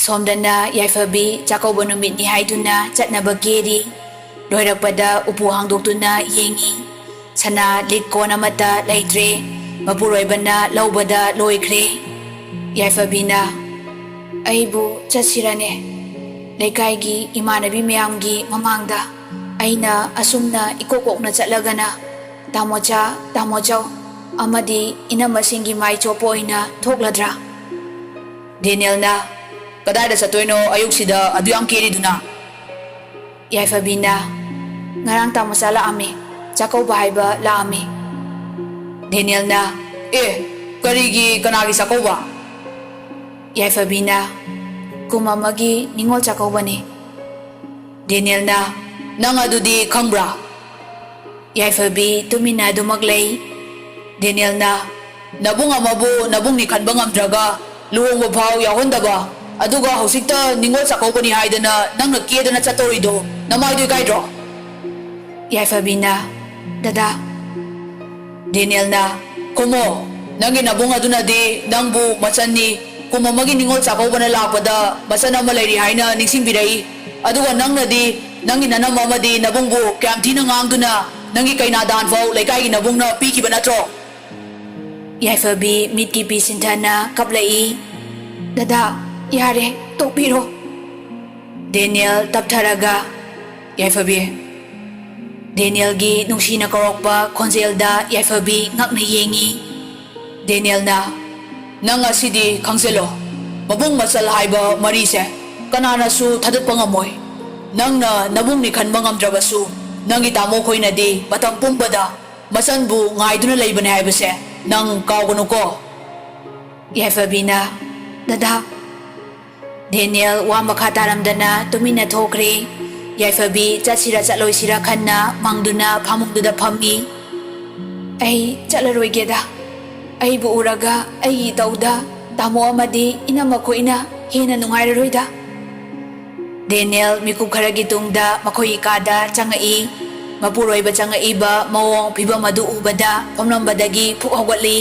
ꯁꯣꯝꯗꯅ ꯌꯥꯏꯐꯕꯤ ꯆꯥꯛꯀꯧꯕ ꯅꯨꯃꯤꯠꯅꯤ ꯍꯥꯏꯗꯨꯅ ꯆꯠꯅꯕ ꯀꯦꯔꯤ꯫ ꯂꯣꯏꯔꯛꯄꯗ ꯎꯄꯨ ꯍꯥꯡꯗꯣꯛꯇꯨꯅ ꯌꯦꯡꯉꯤ꯫ ꯁꯅꯥ ꯂꯤꯛ ꯀꯣꯟ ꯑꯃꯠꯇ ꯂꯩꯇ꯭ꯔꯦ꯫ ꯃꯄꯨꯔꯣꯏꯕꯅ ꯂꯧꯕꯗ ꯂꯣꯏꯈ꯭ꯔꯦ꯫ ꯌꯥꯏꯐꯕꯤꯅ, "ꯑꯩꯕꯨ ꯆꯠꯁꯤꯔꯅꯦ? ꯂꯩꯀꯥꯏꯒꯤ ꯏꯃꯥꯟꯅꯕꯤ ꯃꯌꯥꯝꯒꯤ ꯃꯃꯥꯡꯗ ꯑꯩꯅ ꯑꯁꯨꯝꯅ ꯏꯀꯣꯛ ꯀꯣꯛꯅ ꯆꯠꯂꯒꯅ ꯇꯥꯃꯣꯆꯥ, ꯇꯥꯃꯣꯆꯧ ꯑꯃꯗꯤ ꯏꯅꯝꯃꯁꯤꯡꯒꯤ ꯃꯥꯏ ꯆꯣꯞꯄ ꯑꯣꯏꯅ ꯊꯣꯛꯂꯗ꯭ꯔꯥ?" ꯗꯦꯅꯤꯌꯦꯜꯅ, "ꯀꯗꯥꯏꯗ ꯆꯠꯇꯣꯏꯅꯣ ꯑꯌꯨꯛꯁꯤꯗ ꯑꯗꯨ ꯌꯥꯝ ꯀꯦꯔꯤꯗꯨꯅ?" ꯌꯥꯏꯐꯕꯤꯅ, "ꯉꯔꯥꯡ ꯇꯥꯃꯣꯆꯥ ꯂꯥꯛꯑꯝꯃꯤ, ꯆꯥꯛꯀꯧꯕ ꯍꯥꯏꯕ ꯂꯥꯛꯑꯝꯃꯤ꯫" ꯗꯦꯅꯤꯌꯦꯜꯅ, "ꯑꯦ, ꯀꯔꯤꯒꯤ, ꯀꯅꯥꯒꯤ ꯆꯥꯛꯀꯧꯕ?" ꯌꯥꯏꯐꯕꯤꯅ, "ꯀꯨꯝ ꯑꯃꯒꯤ ꯅꯤꯉꯣꯜ ꯆꯥꯛꯀꯧꯕꯅꯤ꯫" ꯗꯦꯅꯤꯌꯦꯜꯅ, "ꯅꯪ ꯑꯗꯨꯗꯤ ꯈꯪꯕ꯭ꯔꯥ?" ꯌꯥꯏꯐꯕꯤ ꯇꯨꯃꯤꯟꯅ ꯑꯗꯨꯃꯛ ꯂꯩ꯫ ꯗꯦꯅꯤꯌꯦꯜꯅ, "ꯅꯕꯨꯡ ꯑꯃꯕꯨ ꯅꯕꯨꯡꯅꯤ ꯈꯟꯕ ꯉꯝꯗ꯭ꯔꯒ ꯂꯨꯍꯣꯡꯕ ꯐꯥꯎ ꯌꯥꯎꯍꯟꯗꯕ, ꯑꯗꯨꯒ ꯍꯧꯖꯤꯛꯇ ꯅꯤꯉꯣꯜ ꯆꯥꯛꯀꯧꯕꯅꯤ ꯍꯥꯏꯗꯅ ꯅꯪꯅ ꯀꯦꯗꯅ ꯆꯠꯇꯧꯔꯤꯗꯣ ꯅꯃꯥꯏꯗꯣ ꯏꯀꯥꯏꯗ꯭ꯔꯣ?" ꯌꯥꯏꯐꯕꯤꯅ, "ꯗꯗꯥ꯫" ꯗꯦꯅꯤꯌꯦꯜꯅ, "ꯈꯨꯝꯃꯣ, ꯅꯪꯒꯤ ꯅꯕꯨꯡ ꯑꯗꯨꯅꯗꯤ ꯅꯪꯕꯨ ꯃꯆꯟꯅꯤ, ꯀꯨꯝ ꯑꯃꯒꯤ ꯅꯤꯉꯣꯜ ꯆꯥꯛꯀꯧꯕꯅ ꯂꯥꯛꯄꯗ ꯃꯆꯟ ꯑꯃ ꯂꯩꯔꯤ ꯍꯥꯏꯅ ꯅꯤꯡꯁꯤꯡꯕꯤꯔꯛꯏ꯫ ꯑꯗꯨꯒ ꯅꯪꯅꯗꯤ ꯅꯪꯒꯤ ꯅꯅꯝꯃ ꯑꯃꯗꯤ ꯅꯕꯨꯡꯕꯨ ꯀꯌꯥꯝ ꯊꯤꯅ ꯉꯥꯡꯗꯨꯅ ꯅꯪꯒꯤ ꯀꯩꯅꯥ ꯗꯥꯟ ꯐꯥꯎ ꯂꯩꯀꯥꯏꯒꯤ ꯅꯕꯨꯡꯅ ꯄꯤꯈꯤꯕ ꯅꯠꯇ꯭ꯔꯣ?" ꯌꯥꯏꯐꯕꯤ ꯃꯤꯠꯀꯤ ꯄꯤ ꯁꯤꯟꯊꯅ ꯀꯞꯂꯛꯏ꯫ "ꯗꯗꯥ, ꯌꯥꯔꯦ, ꯇꯣꯛꯄꯤꯔꯣ꯫" ꯗꯦꯅꯤꯌꯦꯜ ꯇꯞꯊꯔꯒ, "ꯌꯥꯏꯐꯕꯤ꯫" ꯗꯦꯅꯤꯌꯦꯜꯒꯤ ꯅꯨꯡꯁꯤꯅ ꯀꯧꯔꯛꯄ ꯈꯣꯟꯖꯦꯜꯗ ꯌꯥꯏꯐꯕꯤ ꯉꯛꯅ ꯌꯦꯡꯉꯤ꯫ ꯗꯦꯅꯤꯌꯦꯜꯅ, "ꯅꯪ ꯑꯁꯤꯗꯤ ꯈꯪꯖꯤꯜꯂꯣ, ꯃꯕꯨꯡ ꯃꯆꯜ ꯍꯥꯏꯕ ꯃꯔꯤꯁꯦ ꯀꯅꯥꯅꯁꯨ ꯊꯥꯗꯠꯄ ꯉꯝꯃꯣꯏ꯫ ꯅꯪꯅ ꯅꯕꯨꯡꯅꯤ ꯈꯟꯕ ꯉꯝꯗ꯭ꯔꯕꯁꯨ, ꯅꯪꯒꯤ ꯇꯥꯃꯣ ꯈꯣꯏꯅꯗꯤ ꯃꯇꯝ ꯄꯨꯝꯕꯗ ꯃꯆꯟꯕꯨ ꯉꯥꯏꯗꯨꯅ ꯂꯩꯕꯅꯦ ꯍꯥꯏꯕꯁꯦ ꯅꯪ ꯀꯥꯎꯒꯅꯨꯀꯣ꯫ ꯌꯥꯏꯐꯕꯤꯅ, "ꯗꯗꯥ꯫" ꯗꯦꯅꯤꯌꯦꯜ ꯋꯥ ꯃꯈꯥ ꯇꯥꯔꯝꯗꯅ ꯇꯨꯃꯤꯟꯅ ꯊꯣꯛꯈ꯭ꯔꯦ꯫ ꯌꯥꯏꯐꯕꯤ ꯆꯠꯁꯤꯔ ꯆꯠꯂꯣꯏꯁꯤꯔ ꯈꯟꯅ ꯃꯪꯗꯨꯅ ꯐꯃꯨꯡꯗꯨꯗ ꯐꯝꯃꯤ꯫ "ꯑꯩ ꯆꯠꯂꯔꯣꯏꯒꯦꯗ꯫ ꯑꯩꯕꯨ ꯎꯔꯒ ꯑꯩꯒꯤ ꯏꯇꯧꯗ ꯇꯥꯃꯣ ꯑꯃꯗꯤ ꯏꯅꯝꯃ ꯈꯣꯏꯅ ꯍꯦꯟꯅ ꯅꯨꯡꯉꯥꯏꯔꯔꯣꯏꯗ꯫" ꯗꯦꯅꯤꯌꯦꯜ ꯃꯤꯀꯨꯞ ꯈꯔꯒꯤ ꯇꯨꯡꯗ ꯃꯈꯣꯏꯒꯤ ꯀꯥꯗ ꯆꯪꯉꯛꯏ꯫ ꯃꯄꯨꯔꯣꯏꯕ ꯆꯪꯉꯛꯏꯕ ꯃꯑꯣꯡ ꯐꯤꯕꯝ ꯑꯗꯨ ꯎꯕꯗ ꯐꯝꯂꯝꯕꯗꯒꯤ ꯐꯨꯛ ꯍꯧꯒꯠꯂꯤ꯫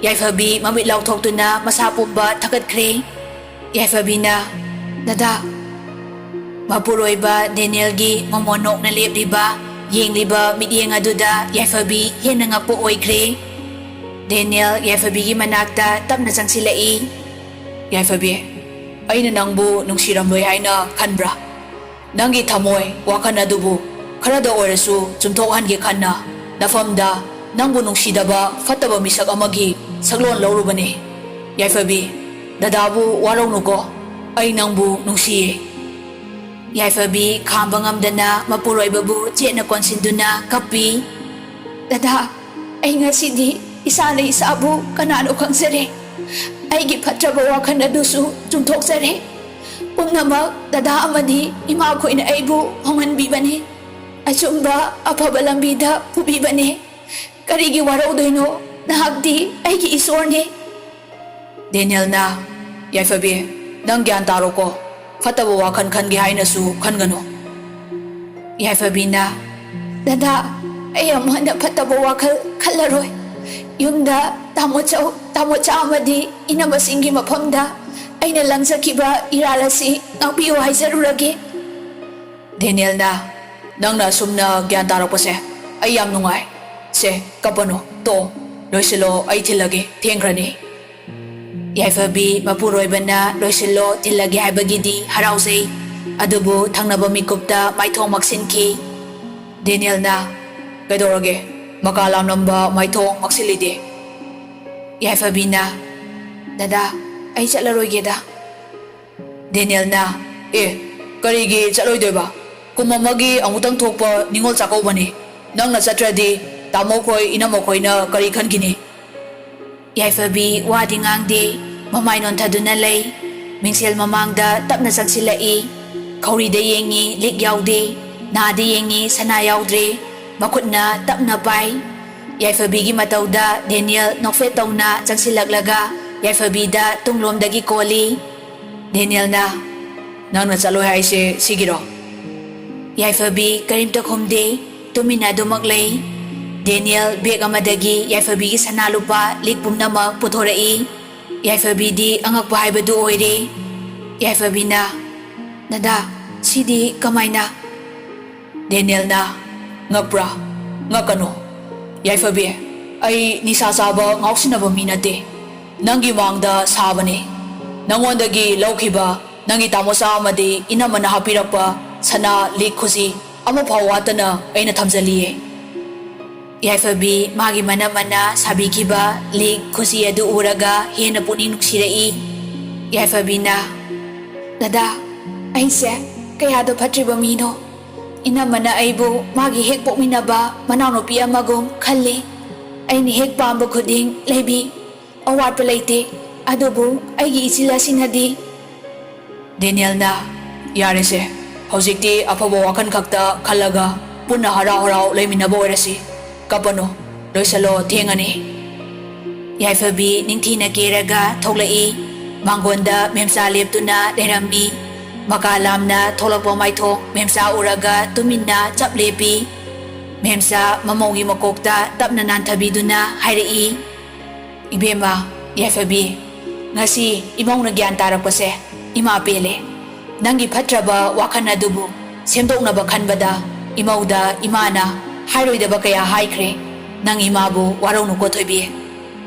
ꯌꯥꯏꯐꯕꯤ ꯃꯃꯤꯠ ꯂꯥꯎꯊꯣꯛꯇꯨꯅ ꯃꯁꯥ ꯄꯨꯝꯕ ꯊꯛꯀꯠꯈ꯭ꯔꯦ꯫ ꯌꯥꯏꯐꯕꯤꯅ, "ꯗꯗꯥ꯫" ꯃꯄꯨꯔꯣꯏꯕ ꯗꯦꯅꯤꯌꯦꯜꯒꯤ ꯃꯃꯣꯟ ꯅꯣꯛꯅ ꯂꯦꯞꯂꯤꯕ, ꯌꯦꯡꯂꯤꯕ ꯃꯤꯠꯌꯦꯡ ꯑꯗꯨꯗ ꯌꯥꯏꯐꯕꯤ ꯍꯦꯟꯅ ꯉꯛꯄ ꯑꯣꯏꯈ꯭ꯔꯦ꯫ ꯗꯦꯅꯤꯌꯦꯜ ꯌꯥꯏꯐꯕꯤꯒꯤ ꯃꯅꯥꯛꯇ ꯇꯞꯅ ꯆꯪꯁꯤꯜꯂꯛꯏ꯫ "ꯌꯥꯏꯐꯕꯤ, ꯑꯩꯅ ꯅꯪꯕꯨ ꯅꯨꯡꯁꯤꯔꯝꯂꯣꯏ ꯍꯥꯏꯅ ꯈꯟꯕ꯭ꯔꯥ? ꯅꯪꯒꯤ ꯊꯃꯣꯏ, ꯋꯥꯈꯜ ꯑꯗꯨꯕꯨ ꯈꯔꯗ ꯑꯣꯏꯔꯁꯨ ꯆꯨꯝꯊꯣꯛꯍꯟꯒꯦ ꯈꯟꯅ ꯅꯐꯝꯗ ꯅꯪꯕꯨ ꯅꯨꯡꯁꯤꯗꯕ ꯐꯠꯇꯕ ꯃꯤꯁꯛ ꯑꯃꯒꯤ ꯁꯛꯂꯣꯟ ꯂꯧꯔꯨꯕꯅꯤ꯫ ꯌꯥꯏꯐꯕꯤ, ꯗꯗꯥꯕꯨ ꯋꯥꯔꯧꯅꯨꯀꯣ꯫ ꯑꯩ ꯅꯪꯕꯨ ꯅꯨꯡꯁꯤꯌꯦ꯫" ꯌꯥꯏꯐꯕꯤ ꯈꯥꯝꯕ ꯉꯝꯗꯅ ꯃꯄꯨꯔꯣꯏꯕꯕꯨ ꯆꯦꯠꯅ ꯀꯣꯟꯁꯤꯟꯗꯨꯅ ꯀꯞꯄꯤ꯫ "ꯗꯗꯥ, ꯑꯩ ꯉꯁꯤꯗꯤ ꯏꯁꯥꯅ ꯏꯁꯥꯕꯨ ꯀꯅꯥꯅꯣ ꯈꯪꯖꯔꯦ꯫ ꯑꯩꯒꯤ ꯐꯠꯇ꯭ꯔꯕ ꯋꯥꯈꯜ ꯑꯗꯨꯁꯨ ꯆꯨꯝꯊꯣꯛꯆꯔꯦ꯫ ꯄꯨꯝꯅꯃꯛ ꯗꯗꯥ ꯑꯃꯗꯤ ꯏꯃꯥꯈꯣꯏꯅ ꯑꯩꯕꯨ ꯍꯣꯡꯍꯟꯕꯤꯕꯅꯤ꯫ ꯑꯆꯨꯝꯕ ꯑꯐꯕ ꯂꯝꯕꯤꯗ ꯄꯨꯕꯤꯕꯅꯤ꯫ ꯀꯔꯤꯒꯤ ꯋꯥꯔꯧꯗꯣꯏꯅꯣ? ꯅꯍꯥꯛꯇꯤ ꯑꯩꯒꯤ ꯏꯁꯣꯔꯅꯤ꯫" ꯗꯦꯅꯤꯌꯦꯜꯅ, "ꯌꯥꯏꯐꯕꯤ, ꯅꯪ ꯒ꯭ꯌꯥꯟ ꯇꯥꯔꯣꯀꯣ꯫ ꯐꯠꯇꯕ ꯋꯥꯈꯜ ꯈꯟꯒꯦ ꯍꯥꯏꯅꯁꯨ ꯈꯟꯒꯅꯨ꯫" ꯌꯥꯏꯐꯕꯤꯅ, "ꯗꯗꯥ, ꯑꯩ ꯑꯃꯨꯛ ꯍꯟꯅ ꯐꯠꯇꯕ ꯋꯥꯈꯜ ꯈꯜꯂꯔꯣꯏ꯫ ꯌꯨꯝꯗ ꯇꯥꯃꯣꯆꯧ, ꯇꯥꯃꯣꯆꯥ ꯑꯃꯗꯤ ꯏꯅꯝꯃꯁꯤꯡꯒꯤ ꯃꯐꯝꯗ ꯑꯩꯅ ꯂꯪꯖꯈꯤꯕ ꯏꯔꯥꯜ ꯑꯁꯤ ꯉꯥꯛꯄꯤꯌꯨ ꯍꯥꯏꯖꯔꯨꯔꯒꯦ꯫" ꯗꯦꯅꯤꯌꯦꯜꯅ, "ꯅꯪꯅ ꯑꯁꯨꯝꯅ ꯒ꯭ꯌꯥꯟ ꯇꯥꯔꯛꯄꯁꯦ ꯑꯩ ꯌꯥꯝ ꯅꯨꯡꯉꯥꯏ꯫ ꯁꯦ, ꯀꯞꯄꯅꯨ, ꯇꯣꯛꯑꯣ꯫ ꯂꯣꯏꯁꯤꯜꯂꯣ, ꯑꯩ ꯊꯤꯜꯂꯒꯦ, ꯊꯦꯡꯈ꯭ꯔꯅꯤ꯫" ꯌꯥꯏꯐꯕꯤ ꯃꯄꯨꯔꯣꯏꯕꯅ "ꯂꯣꯏꯁꯤꯜꯂꯣ, ꯊꯤꯜꯂꯒꯦ" ꯍꯥꯏꯕꯒꯤꯗꯤ ꯍꯔꯥꯎꯖꯩ, ꯑꯗꯨꯕꯨ ꯊꯪꯅꯕ ꯃꯤꯀꯨꯞꯇ ꯃꯥꯏꯊꯣꯡ ꯃꯛꯁꯤꯟꯈꯤ꯫ ꯗꯦꯅꯤꯌꯦꯜꯅ, "ꯀꯩꯗꯧꯔꯒꯦ? ꯃꯀꯥ ꯂꯥꯝꯂꯝꯕ ꯃꯥꯏꯊꯣꯡ ꯃꯛꯁꯤꯜꯂꯤꯗꯤ?" ꯌꯥꯏꯐꯕꯤꯅ, "ꯗꯗꯥ, ꯑꯩ ꯆꯠꯂꯔꯣꯏꯒꯦꯗ꯫" ꯗꯦꯅꯤꯌꯦꯜꯅ, "ꯑꯦ, ꯀꯔꯤꯒꯤ ꯆꯠꯂꯣꯏꯗꯣꯏꯕ? ꯀꯨꯝ ꯑꯃꯒꯤ ꯑꯃꯨꯛꯇꯪ ꯊꯣꯛꯄ ꯅꯤꯉꯣꯜ ꯆꯥꯛꯀꯧꯕꯅꯤ꯫ ꯅꯪꯅ ꯆꯠꯇ꯭ꯔꯗꯤ ꯇꯥꯃꯣ ꯈꯣꯏ, ꯏꯅꯝꯃ ꯈꯣꯏꯅ ꯀꯔꯤ ꯈꯟꯈꯤꯅꯤ? ꯌꯥꯏꯐꯕꯤ ꯋꯥꯗꯤ ꯉꯥꯡꯗꯦ, ꯃꯃꯥꯏ ꯅꯣꯟꯊꯗꯨꯅ ꯂꯩ꯫ ꯃꯤꯡꯁꯦꯜ ꯃꯃꯥꯡꯗ ꯇꯞꯅ ꯆꯪꯁꯤꯜꯂꯛꯏ꯫ ꯈꯧꯔꯤꯗ ꯌꯦꯡꯉꯤ, ꯂꯤꯛ ꯌꯥꯎꯗꯦ꯫ ꯅꯥꯗ ꯌꯦꯡꯉꯤ, ꯁꯅꯥ ꯌꯥꯎꯗ꯭ꯔꯦ꯫ ꯃꯈꯨꯠꯅ ꯇꯞꯅ ꯄꯥꯏ꯫ ꯌꯥꯏꯐꯕꯤꯒꯤ ꯃꯇꯧꯗ ꯗꯦꯅꯤꯌꯦꯜ ꯅꯣꯛꯐꯦꯠ ꯇꯧꯅ ꯆꯪꯁꯤꯜꯂꯛꯂꯒ ꯌꯥꯏꯐꯕꯤꯗ ꯇꯨꯡꯂꯣꯝꯗꯒꯤ ꯀꯣꯜꯂꯤ꯫ ꯗꯦꯅꯤꯌꯦꯜꯅ, "ꯅꯪꯅ ꯆꯠꯂꯣꯏ ꯍꯥꯏꯁꯦ ꯁꯤꯒꯤꯔꯣ?" ꯌꯥꯏꯐꯕꯤ ꯀꯔꯤꯝꯇ ꯈꯨꯝꯗꯦ, ꯇꯨꯃꯤꯟꯅ ꯑꯗꯨꯃꯛ ꯂꯩ꯫ ꯗꯦꯅꯤꯌꯦꯜ ꯕꯦꯒ ꯑꯃꯗꯒꯤ ꯌꯥꯏꯐꯕꯤꯒꯤ ꯁꯅꯥ ꯂꯨꯄꯥ ꯂꯤꯛ ꯄꯨꯝꯅꯃꯛ ꯄꯨꯊꯣꯔꯛꯏ꯫ ꯌꯥꯏꯐꯕꯤꯗꯤ ꯑꯉꯛꯄ ꯍꯥꯏꯕꯗꯨ ꯑꯣꯏꯔꯦ꯫ ꯌꯥꯏꯐꯕꯤꯅ, "ꯗꯗꯥ, ꯁꯤꯗꯤ ꯀꯃꯥꯏꯅ?" ꯗꯦꯅꯤꯌꯦꯜꯅ, "ꯉꯛꯄ꯭ꯔꯥ? ꯉꯛꯀꯅꯨ꯫ ꯌꯥꯏꯐꯕꯤ, ꯑꯩ ꯅꯤꯁꯥ ꯆꯥꯕ ꯉꯥꯎꯁꯤꯟꯅꯕ ꯃꯤ ꯅꯠꯇꯦ꯫ ꯅꯪꯒꯤ ꯃꯥꯡꯗ ꯁꯥꯕꯅꯤ꯫ ꯅꯪꯉꯣꯟꯗꯒꯤ ꯂꯧꯈꯤꯕ ꯅꯪꯒꯤ ꯇꯥꯃꯣꯆꯥ ꯑꯃꯗꯤ ꯏꯅꯝꯃꯅ ꯍꯥꯞꯄꯤꯔꯛꯄ ꯁꯅꯥ, ꯂꯤꯛ, ꯈꯨꯖꯤ ꯑꯃꯐꯥꯎ ꯋꯥꯠꯇꯅ ꯑꯩꯅ ꯊꯝꯖꯜꯂꯤꯌꯦ꯫" ꯌꯥꯏꯐꯕꯤ ꯃꯥꯒꯤ ꯃꯅꯝꯃꯅ ꯁꯥꯕꯤꯈꯤꯕ ꯂꯤꯛ, ꯈꯨꯖꯤ ꯑꯗꯨ ꯎꯔꯒ ꯍꯦꯟꯅ ꯄꯨꯛꯅꯤꯡ ꯅꯨꯡꯁꯤꯔꯛꯏ꯫ ꯌꯥꯏꯐꯕꯤꯅ, "ꯗꯗꯥ, ꯑꯩꯁꯦ ꯀꯌꯥꯗ ꯐꯠꯇ꯭ꯔꯤꯕ ꯃꯤꯅꯣ꯫ ꯏꯅꯝꯃꯅ ꯑꯩꯕꯨ ꯃꯥꯒꯤ ꯍꯦꯛ ꯄꯣꯛꯃꯤꯟꯅꯕ ꯃꯅꯥꯎꯅꯨꯄꯤ ꯑꯃꯒꯨꯝ ꯈꯜꯂꯤ꯫ ꯑꯩꯅ ꯍꯦꯛ ꯄꯥꯝꯕ ꯈꯨꯗꯤꯡ ꯂꯩꯕꯤ꯫ ꯑꯋꯥꯠꯄ ꯂꯩꯇꯦ꯫ ꯑꯗꯨꯕꯨ ꯑꯩꯒꯤ ꯏꯆꯤꯜ ꯑꯁꯤꯅꯗꯤ꯫" ꯗꯦꯅꯤꯌꯦꯜꯅ, "ꯌꯥꯔꯦꯁꯦ, ꯍꯧꯖꯤꯛꯇꯤ ꯑꯐꯕ ꯋꯥꯈꯜ ꯈꯛꯇ ꯈꯜꯂꯒ ꯄꯨꯟꯅ ꯍꯔꯥꯎ ꯍꯔꯥꯎ ꯂꯩꯃꯤꯟꯅꯕ ꯑꯣꯏꯔꯁꯤ꯫ ꯀꯞꯄꯅꯨ, ꯂꯣꯏꯁꯜꯂꯣ, ꯊꯦꯡꯉꯅꯤ꯫" ꯌꯥꯏꯐꯕꯤ ꯅꯤꯡꯊꯤꯅ ꯀꯦꯔꯒ ꯊꯣꯛꯂꯛꯏ꯫ ꯃꯥꯡꯒꯣꯟꯗ ꯃꯦꯝꯆꯥ ꯂꯦꯞꯇꯨꯅ ꯂꯩꯔꯝꯃꯤ꯫ ꯃꯀꯥ ꯂꯥꯝꯅ ꯊꯣꯛꯂꯛꯄ ꯃꯥꯏꯊꯣꯡ ꯃꯦꯝꯆꯥ ꯎꯔꯒ ꯇꯨꯃꯤꯟꯅ ꯆꯞ ꯂꯦꯞꯄꯤ꯫ ꯃꯦꯝꯆꯥ ꯃꯃꯧꯒꯤ ꯃꯀꯣꯛꯇ ꯇꯞꯅ ꯅꯥꯟꯊꯕꯤꯗꯨꯅ ꯍꯥꯏꯔꯛꯏ, "ꯏꯕꯦꯝꯃ, ꯌꯥꯏꯐꯕꯤ, ꯉꯁꯤ ꯏꯃꯧꯅ ꯒ꯭ꯌꯥꯟ ꯇꯥꯔꯛꯄꯁꯦ ꯏꯃꯥ ꯄꯦꯜꯂꯦ꯫ ꯅꯪꯒꯤ ꯐꯠꯇ꯭ꯔꯕ ꯋꯥꯈꯜ ꯑꯗꯨꯕꯨ ꯁꯦꯝꯗꯣꯛꯅꯕ ꯈꯟꯕꯗ ꯏꯃꯧꯗ ꯏꯃꯥꯅ ꯍꯥꯏꯔꯣꯏꯗꯕ ꯀꯌꯥ ꯍꯥꯏꯈ꯭ꯔꯦ꯫ ꯅꯪ ꯏꯃꯥꯕꯨ ꯋꯥꯔꯧꯅꯨꯀꯣ ꯊꯣꯏꯕꯤ꯫"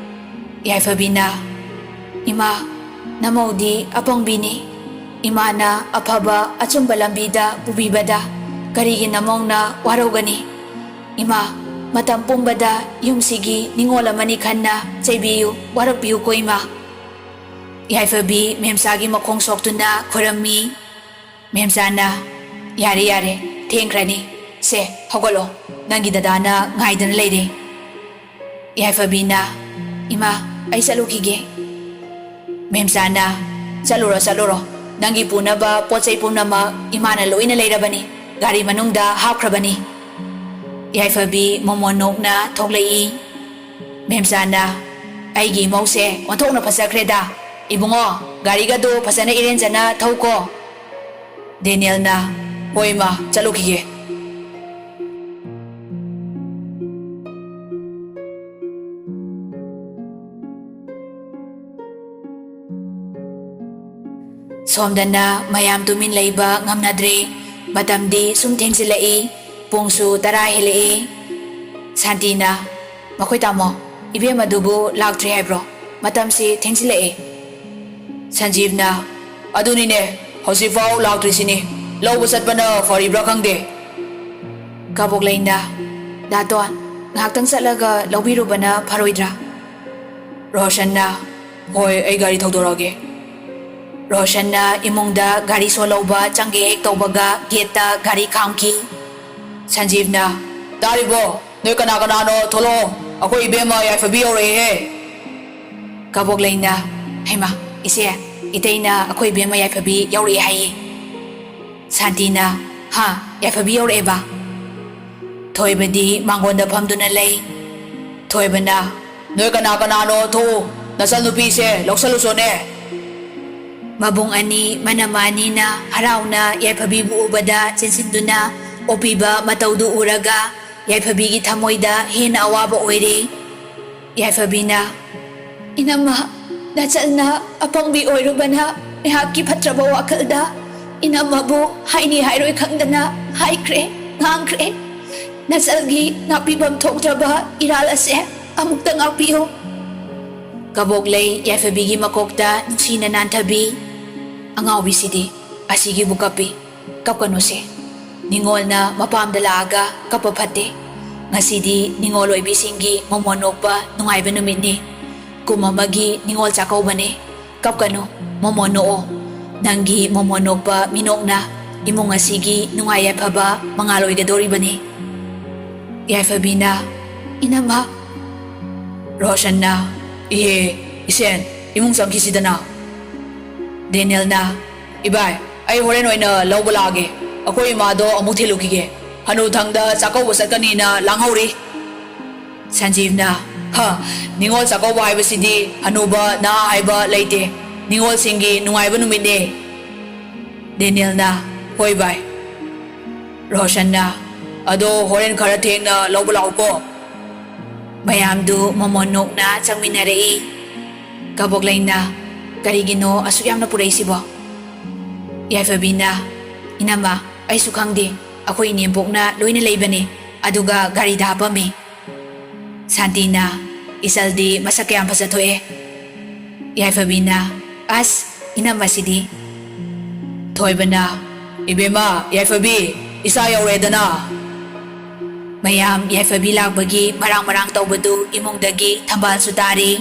ꯌꯥꯏꯐꯕꯤꯅ, "ꯏꯃꯥ, ꯅꯃꯧꯗꯤ ꯑꯄꯪꯕꯤꯅꯤ꯫ ꯏꯃꯥꯅ ꯑꯐꯕ ꯑꯆꯨꯝꯕ ꯂꯝꯕꯤꯗ ꯄꯨꯕꯤꯕꯗ ꯀꯔꯤꯒꯤ ꯅꯃꯧꯅ ꯋꯥꯔꯧꯒꯅꯤ? ꯏꯃꯥ, ꯃꯇꯝ ꯄꯨꯝꯕꯗ ꯌꯨꯝꯁꯤꯒꯤ ꯅꯤꯡꯉꯣꯜ ꯑꯃꯅꯤ ꯈꯟꯅ ꯆꯩꯕꯤꯌꯨ, ꯋꯥꯔꯛꯄꯤꯌꯨꯀꯣ ꯏꯃꯥ꯫" ꯌꯥꯏꯐꯕꯤ ꯃꯦꯝꯆꯥꯒꯤ ꯃꯈꯣꯡ ꯁꯣꯛꯇꯨꯅ ꯈꯨꯔꯝꯃꯤ꯫ ꯃꯦꯝꯆꯥꯅ, "ꯌꯥꯔꯦ, ꯌꯥꯔꯦ, ꯊꯦꯡꯈ꯭ꯔꯅꯤ꯫ ꯁꯦ, ꯍꯧꯒꯠꯂꯣ꯫ ꯅꯪꯒꯤ ꯗꯗꯥꯅ ꯉꯥꯏꯗꯅ ꯂꯩꯔꯦ꯫ ꯌꯥꯏꯐꯕꯤꯅ, "ꯏꯃꯥ, ꯑꯩ ꯆꯠꯂꯨꯈꯤꯒꯦ꯫" ꯃꯦꯝꯆꯥꯅ, "ꯆꯠꯂꯨꯔꯣ, ꯆꯠꯂꯨꯔꯣ꯫ ꯅꯪꯒꯤ ꯄꯨꯅꯕ ꯄꯣꯠ ꯆꯩ ꯄꯨꯝꯅꯃꯛ ꯏꯃꯥꯅ ꯂꯣꯏꯅ ꯂꯩꯔꯕꯅꯤ꯫ ꯒꯥꯔꯤ ꯃꯅꯨꯡꯗ ꯍꯥꯞꯈ꯭ꯔꯕꯅꯤ꯫" ꯌꯥꯏꯐꯕꯤ ꯃꯣꯃꯣꯟ ꯅꯣꯛꯅ ꯊꯣꯛꯂꯛꯏ꯫ ꯃꯦꯝꯆꯥꯅ, "ꯑꯩꯒꯤ ꯏꯃꯧꯁꯦ ꯑꯣꯟꯊꯣꯛꯅ ꯐꯖꯈ꯭ꯔꯦꯗ꯫ ꯏꯕꯨꯡꯉꯣ, ꯒꯥꯔꯤꯒꯗꯣ ꯐꯖꯅ ꯏꯔꯦꯟꯖꯅ ꯊꯧꯀꯣ꯫" ꯗꯦꯅꯤꯌꯦꯜꯅ, "ꯍꯣꯏ ꯏꯃꯥ, ꯆꯠꯂꯨꯈꯤꯒꯦ꯫" ꯁꯣꯝꯗꯅ ꯃꯌꯥꯝ ꯇꯨꯃꯤꯟ ꯂꯩꯕ ꯉꯝꯅꯗ꯭ꯔꯦ꯫ ꯃꯇꯝꯗꯤ ꯁꯨꯝ ꯊꯦꯡꯖꯤꯜꯂꯛꯏ꯫ ꯄꯨꯡꯁꯨ ꯇꯔꯥ ꯍꯦꯜꯂꯛꯏ꯫ ꯁꯥꯟꯇꯤꯅ, "ꯃꯈꯣꯏ ꯇꯥꯃꯣ, ꯏꯕꯦꯝꯃꯗꯨꯕꯨ ꯂꯥꯛꯇ꯭ꯔꯤ ꯍꯥꯏꯕ꯭ꯔꯣ? ꯃꯇꯝꯁꯤ ꯊꯦꯡꯖꯤꯜꯂꯛꯑꯦ꯫" ꯁꯟꯖꯤꯕꯅ, "ꯑꯗꯨꯅꯤꯅꯦ, ꯍꯧꯖꯤꯛꯐꯥꯎ ꯂꯥꯛꯇ꯭ꯔꯤꯁꯤꯅꯤ꯫ ꯂꯧꯕ ꯆꯠꯄꯅ ꯐꯔꯤꯕ꯭ꯔꯥ ꯈꯪꯗꯦ꯫" ꯀꯕꯣꯛꯂꯩꯅ, "ꯗꯥꯇꯣꯟ, ꯉꯥꯏꯍꯥꯛꯇꯪ ꯆꯠꯂꯒ ꯂꯧꯕꯤꯔꯨꯕꯅ ꯐꯔꯣꯏꯗ꯭ꯔꯥ?" ꯔꯣꯁꯟꯅ, "ꯍꯣꯏ, ꯑꯩ ꯒꯥꯔꯤ ꯊꯧꯗꯣꯔꯛꯑꯒꯦ꯫" ꯔꯣꯁꯟꯅ ꯏꯃꯨꯡꯗ ꯒꯥꯔꯤ ꯁꯣ ꯂꯧꯕ ꯆꯪꯒꯦ ꯍꯦꯛ ꯇꯧꯕꯒ ꯒꯦꯠꯇ ꯒꯥꯔꯤ ꯈꯥꯝꯈꯤ꯫ ꯁꯟꯖꯤꯕꯅ, "ꯇꯥꯔꯤꯕꯣ? ꯅꯣꯏ ꯀꯅꯥ ꯀꯅꯥꯅꯣ? ꯊꯣꯛꯂꯛꯑꯣ, ꯑꯩꯈꯣꯏ ꯏꯕꯦꯝꯃ ꯌꯥꯏꯐꯕꯤ ꯌꯧꯔꯛꯑꯦꯍꯦ꯫" ꯀꯕꯣꯛꯂꯩꯅ, "ꯍꯩꯃꯥ, ꯏꯆꯦ, ꯏꯇꯩꯅ ꯑꯩꯈꯣꯏ ꯏꯕꯦꯝꯃ ꯌꯥꯏꯐꯕꯤ ꯌꯧꯔꯛꯑꯦ ꯍꯥꯏꯌꯦ꯫" ꯁꯥꯟꯇꯤꯅ, "ꯍꯥ, ꯌꯥꯏꯐꯕꯤ ꯌꯧꯔꯛꯑꯦꯕ?" ꯊꯣꯏꯕꯗꯤ ꯃꯥꯡꯒꯣꯟꯗ ꯐꯝꯗꯨꯅ ꯂꯩ꯫ ꯊꯣꯏꯕꯅ, "ꯅꯣꯏ ꯀꯅꯥ ꯀꯅꯥꯅꯣ ꯊꯣꯛꯎ, ꯅꯆꯟꯅꯨꯄꯤꯁꯦ ꯂꯧꯁꯜꯂꯨꯆꯣꯅꯦ꯫" ꯃꯕꯨꯡ ꯑꯅꯤ ꯃꯅꯝꯃ ꯑꯅꯤꯅ ꯍꯔꯥꯎꯅ ꯌꯥꯏꯐꯕꯤꯕꯨ ꯎꯕꯗ ꯆꯦꯟꯁꯤꯟꯗꯨꯅ ꯑꯣꯛꯄꯤꯕ ꯃꯇꯧꯗꯨ ꯎꯔꯒ ꯌꯥꯏꯐꯕꯤꯒꯤ ꯊꯃꯣꯏꯗ ꯍꯦꯟꯅ ꯑꯋꯥꯕ ꯑꯣꯏꯔꯦ꯫ ꯌꯥꯏꯐꯕꯤꯅ, "ꯏꯅꯝꯃ, ꯅꯆꯟꯅ ꯑꯄꯪꯕꯤ ꯑꯣꯏꯔꯨꯕꯅ ꯉꯥꯏꯍꯥꯛꯀꯤ ꯐꯠꯇ꯭ꯔꯕ ꯋꯥꯈꯜꯗ ꯏꯅꯝꯃꯕꯨ ꯍꯥꯏꯅꯤ ꯍꯥꯏꯔꯣꯏ ꯈꯪꯗꯅ ꯍꯥꯏꯈ꯭ꯔꯦ, ꯉꯥꯡꯈ꯭ꯔꯦ꯫ ꯅꯆꯜꯒꯤ ꯉꯥꯛꯄꯤꯐꯝ ꯊꯣꯛꯇ꯭ꯔꯕ ꯏꯔꯥꯜ ꯑꯁꯦ ꯑꯃꯨꯛꯇ ꯉꯥꯛꯄꯤꯌꯨ꯫" ꯀꯕꯣꯛꯂꯩ ꯌꯥꯏꯐꯕꯤꯒꯤ ꯃꯀꯣꯛꯇ ꯅꯨꯡꯁꯤꯅ ꯅꯥꯟꯊꯕꯤ꯫ "ꯑꯉꯥꯎꯕꯤꯁꯤꯗꯤ ꯑꯁꯤꯒꯤꯕꯨ ꯀꯞꯄꯤ꯫ ꯀꯞꯀꯅꯨꯁꯦ꯫ ꯅꯤꯉꯣꯜꯅ ꯃꯄꯥꯝꯗ ꯂꯥꯛꯑꯒ ꯀꯞꯄ ꯐꯠꯇꯦ꯫ ꯉꯁꯤꯗꯤ ꯅꯤꯉꯣꯜ ꯑꯣꯏꯕꯤꯁꯤꯡꯒꯤ ꯃꯣꯃꯣꯟ ꯅꯣꯛꯄ ꯅꯨꯡꯉꯥꯏꯕ ꯅꯨꯃꯤꯠꯅꯤ꯫ ꯀꯨꯝ ꯑꯃꯒꯤ ꯅꯤꯉꯣꯜ ꯆꯥꯛꯀꯧꯕꯅꯤ꯫ ꯀꯞꯀꯅꯨ, ꯃꯣꯃꯣꯟ ꯅꯣꯛꯑꯣ꯫ ꯅꯪꯒꯤ ꯃꯣꯃꯣꯟ ꯅꯣꯛꯄ ꯃꯤꯅꯣꯛꯅ ꯏꯃꯨꯡ ꯑꯁꯤꯒꯤ ꯅꯨꯡꯉꯥꯏ ꯌꯥꯏꯐꯕ ꯃꯉꯥꯜ ꯑꯣꯏꯒꯗꯧꯔꯤꯕꯅꯤ꯫ ꯌꯥꯏꯐꯕꯤꯅ, "ꯏꯅꯝꯃ"꯫ ꯔꯣꯁꯟꯅ, "ꯏꯍꯦ, ꯏꯁꯦꯟ, ꯏꯃꯨꯡ ꯆꯪꯈꯤꯁꯤꯗꯅ"꯫ ꯗꯦꯅꯤꯌꯦꯜꯅ, "ꯏꯕꯥꯏ, ꯑꯩ ꯍꯣꯔꯦꯟ ꯑꯣꯏꯅ ꯂꯧꯕ ꯂꯥꯛꯑꯒꯦ꯫ ꯑꯩꯈꯣꯏ ꯏꯃꯥꯗꯣ ꯑꯃꯨꯛ ꯊꯤꯜꯂꯨꯈꯤꯒꯦ꯫ ꯍꯅꯨꯊꯪꯗ ꯆꯥꯛꯀꯧꯕ ꯆꯠꯀꯅꯤꯅ ꯂꯥꯡꯍꯧꯔꯤ"꯫ ꯁꯟꯖꯤꯕꯅ, "ꯍ, ꯅꯤꯉꯣꯜ ꯆꯥꯛꯀꯧꯕ ꯍꯥꯏꯕꯁꯤꯗꯤ ꯍꯅꯨꯕ ꯅꯍꯥ ꯍꯥꯏꯕ ꯂꯩꯇꯦ꯫ ꯅꯤꯉꯣꯜꯁꯤꯡꯒꯤ ꯅꯨꯡꯉꯥꯏꯕ ꯅꯨꯃꯤꯠꯅꯦ"꯫ ꯗꯦꯅꯤꯌꯦꯜꯅ, "ꯍꯣꯏ ꯚꯥꯏ"꯫ ꯔꯣꯁꯟꯅ, "ꯑꯗꯣ ꯍꯣꯔꯦꯟ ꯈꯔ ꯊꯦꯡꯅ ꯂꯧꯕ ꯂꯥꯛꯎꯀꯣ"꯫ ꯃꯌꯥꯝꯗꯨ ꯃꯃꯣꯟ ꯅꯣꯛꯅ ꯆꯪꯃꯤꯟꯅꯔꯛꯏ꯫ ꯀꯕꯣꯛꯂꯩꯅ, "ꯀꯔꯤꯒꯤꯅꯣ ꯑꯁꯨꯛ ꯌꯥꯝꯅ ꯄꯨꯔꯛꯏꯁꯤꯕꯣ?" ꯌꯥꯏꯐꯕꯤꯅ, "ꯏꯅꯝꯃ, ꯑꯩꯁꯨ ꯈꯪꯗꯦ꯫ ꯑꯩꯈꯣꯏ ꯏꯅꯦꯝꯕꯣꯛꯅ ꯂꯣꯏꯅ ꯂꯩꯕꯅꯦ, ꯑꯗꯨꯒ ꯒꯥꯔꯤꯗ ꯍꯥꯞꯄꯝꯃꯤ"꯫ ꯁꯥꯟꯇꯤꯅ, "ꯏꯆꯜꯗꯤ ꯃꯁꯛ ꯀꯌꯥꯝ ꯐꯖꯊꯣꯛꯑꯦ"꯫ ꯌꯥꯏꯐꯕꯤꯅ, "ꯑꯁ, ꯏꯅꯝꯃꯁꯤꯗꯤ"꯫ ꯊꯣꯏꯕꯅ, "ꯏꯕꯦꯝꯃ, ꯌꯥꯏꯐꯕꯤ, ꯏꯆꯥ ꯌꯧꯔꯦꯗꯅ"꯫ ꯃꯌꯥꯝ ꯌꯥꯏꯐꯕꯤ ꯂꯥꯛꯄꯒꯤ ꯃꯔꯥꯡ ꯃꯔꯥꯡ ꯇꯧꯕꯗꯨ ꯏꯃꯨꯡꯗꯒꯤ ꯊꯝꯕꯥꯜꯁꯨ ꯇꯥꯔꯤ꯫